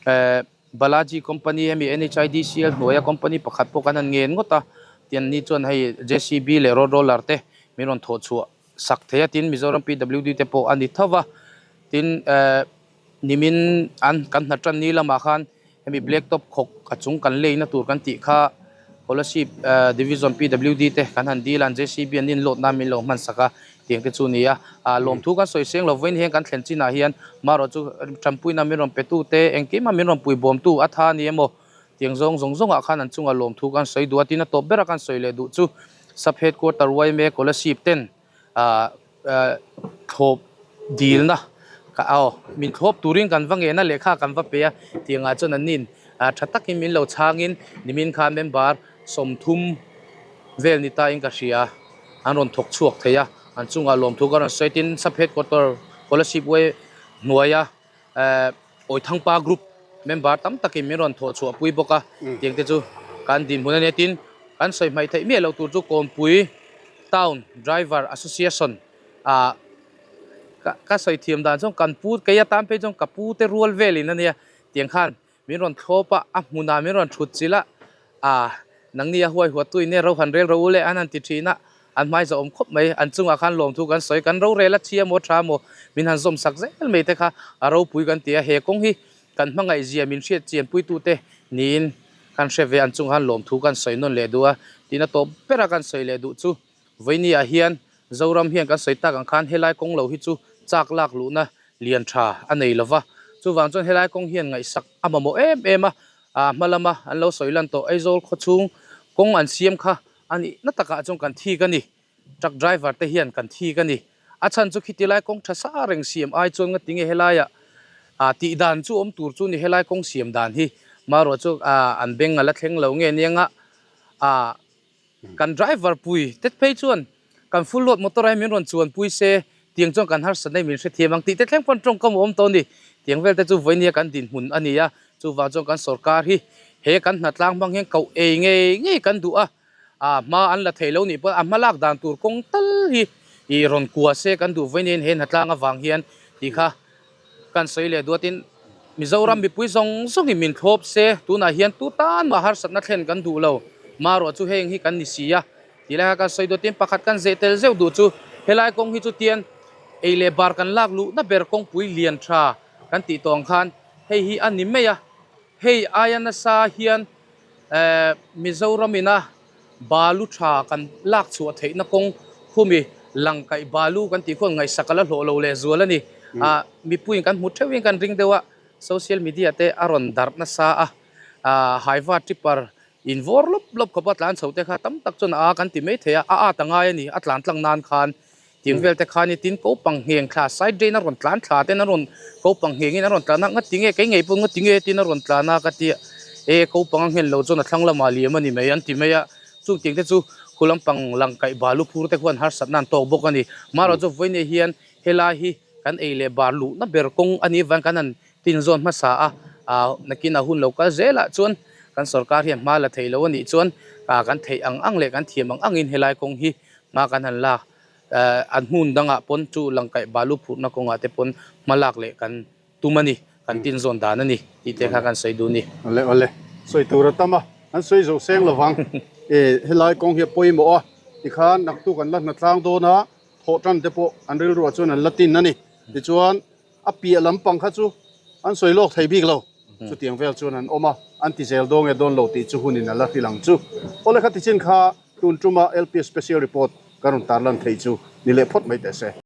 eh Balaji company hemi NHIDCL hnuaia company pakhat pawh kan han ngen ngawt a, tian ni chuan hei JCB leh road roller te min rawn thawh chhuah sak thei a, tin Mizoram PWD te pawh a ni tho va, tin eh. Nimin an kan hna tan ni lamah khan hemi black top khawk a chung kan leina tur kan tih kha Kolasib Division PWD te kan han dil a an JCB an inload nan min lo hman sak a tiang te chu a ni a. Ah lawmthu kan sawi seng lo vawiin hian kan thlen chinah hian marawh chu tanpuina min rawn petu te engkim a min rawn puibawmtu a tha a ni emaw tiang zawng zawng zawngah khan an chungah lawmthu kan sawi duh a tin a tawp bera kan sawi leh duh chu Sub Headquarter yma Kolasib ten ah thlawp dilna aw min thlawp turin kan va ngena lehkha kan va pe a tiangah chuan an nin tha takin min lo chhangin nimin khan member 30 vel ni ta in ka hria an rawn thawk chhuak thei a an chungah lawmthu ka rawn sawi tin sub headquarter Kolasib way hnuaia eh Awithangpa group member tam takin min rawn thawh chhuah pui bawk a tiang te chu kan dinhmun a nia tin kan sawi hmaih theih miah loh tur chu Kawnpui town driver association ah ka ka sawi thiam dan chuan kan pu kei atan phei chuan ka pu te rual velin a nia tiang khan min rawn thlawp a a hmunah min rawn thut chilh a ah nangni a huai huat tu in nia ro han rel ro u le an han ti thin a an hmai zawh awm khawp mai an chungah khan lawmthu kan sawi kan rorel a chhia maw tha maw min han zawm sak zel mai te kha a ropui kan ti a he kawng hi kan hmangaih zia min hriat chian puitute niin kan hre ve an chungah khan lawmthu kan sawi nawn leh duh a tin a tawp bera kan sawi leh duh chu Vawiini ah hian Zoram hian kan sawi tak ang khan helai kawng lo hi chu chak lak luhna lian tha a nei lova chuvang chuan helai kawng hian ngaihsak a mamawh em em a ah hma lama an lo sawi lan tawh Aizawl khawchhung kawng an siam kha a nih na takah chuan kan thik a ni truck driver te hian kan thik a ni a chhan chu khiti lai kawng tha sa reng siam ai chuan ngati nge helaiah ah tih dan chu awm tur chu ni helai kawng siam dan hi marawh chu ah an beng a la thleng lo nge nia ah Kan driver pui te phei chuan kan full load motor ah hian min rawn chuan pui se tiang chuan kan harsatna hi min hrethiam ang tih te thleng pawn tawngkam a awm tawh a ni. Tiang vel te chu vawinia kan dinhmun a ni a. Chuvang chuan kan sorkar hi he kan hnatlang hmang hian koh ei ngei ngei kan duh a, ah hma an la thei lo nih pawh a hma lak dan tur kawng tal hi ih rawn kua se kan duh vawiin he hnatlang avang hian tih kha kan sawi leh duatin Mizoram mipui zawng zawngin min thlawp se tunah hian tu tan mah harsatna thlen kan duh lo marawh chu heng hi kan ni si a tih lai kha kan sawi duatin pakhat kan zeh tel zeuh duh chu helai kawng hi chu tian ei leh bar kan lak luhna ber kawngpui lian tha kan tih tawh ang khan hei hi a ni mai a hei aia nasa hian eh Mizoram ina Balu tha kan lak chhuah theihna kawng khumi langkaih balu kan tih khuan ngaihsak a la hlawh lo leh zual a ni. Ah mipuiin kan hmu theuhin kan ring deuh a, social media te a rawn darh nasa a, ah haiva tipper in vawr lawp lawp khawp a tlan chho te kha tam tak chuan a kan ti mai thei a, a at a ngai a ni, a tlan tlang nan khan Tiang vel te khan i tin ko pang ngheng thla side drain a rawn tlan thla ten a rawn ko pang ngheng in a rawn tlan a nga tinge kei ngei pawh nga tinge tin a rawn tlan a ka tia e ko pang a nghen lo chuan a thlang lamah liam a ni mai an ti mai a chung tiang te chu khu lampang lang kaih balu phur te khuan harsatna an tawk bawk a ni marawh chu vawiin hian helai hi kan ei leh bar luhna ber kawng a nih avang kan han tin zawn hmasa a ah nakin a hun lo kal zelah chuan kan sorkar hian hma la thei lo a nih chuan ah kan theih ang ang leh kan thiam ang angin helai kawng hi hma kan han lak eh an hmun dangah pawn chu langkaih balu phurhna kawngah te pawn hma lak leh kan tum a ni, kan tin zawn dan a ni tih te kha kan sawi duh a ni. Awle awle, sawi tur a tam a, an sawi zo seng lovang. E helai kawng hi a pawimawh a, tikhan naktuk an la hna tlang dawn a, thawh tan te pawh an rilruah chuan an la tin a ni. Tichuan a piah lampang kha chu an sawi lawk thei bik lo. Chutiang vel chuan an awm a, an ti zel dawn nge dawn lo tih chu hunin a la hrilh ang chu. Awle kha tichin kha tun tuma LPS Special Report ka rawn tarlan theih chu ni leh phawt mai teh se.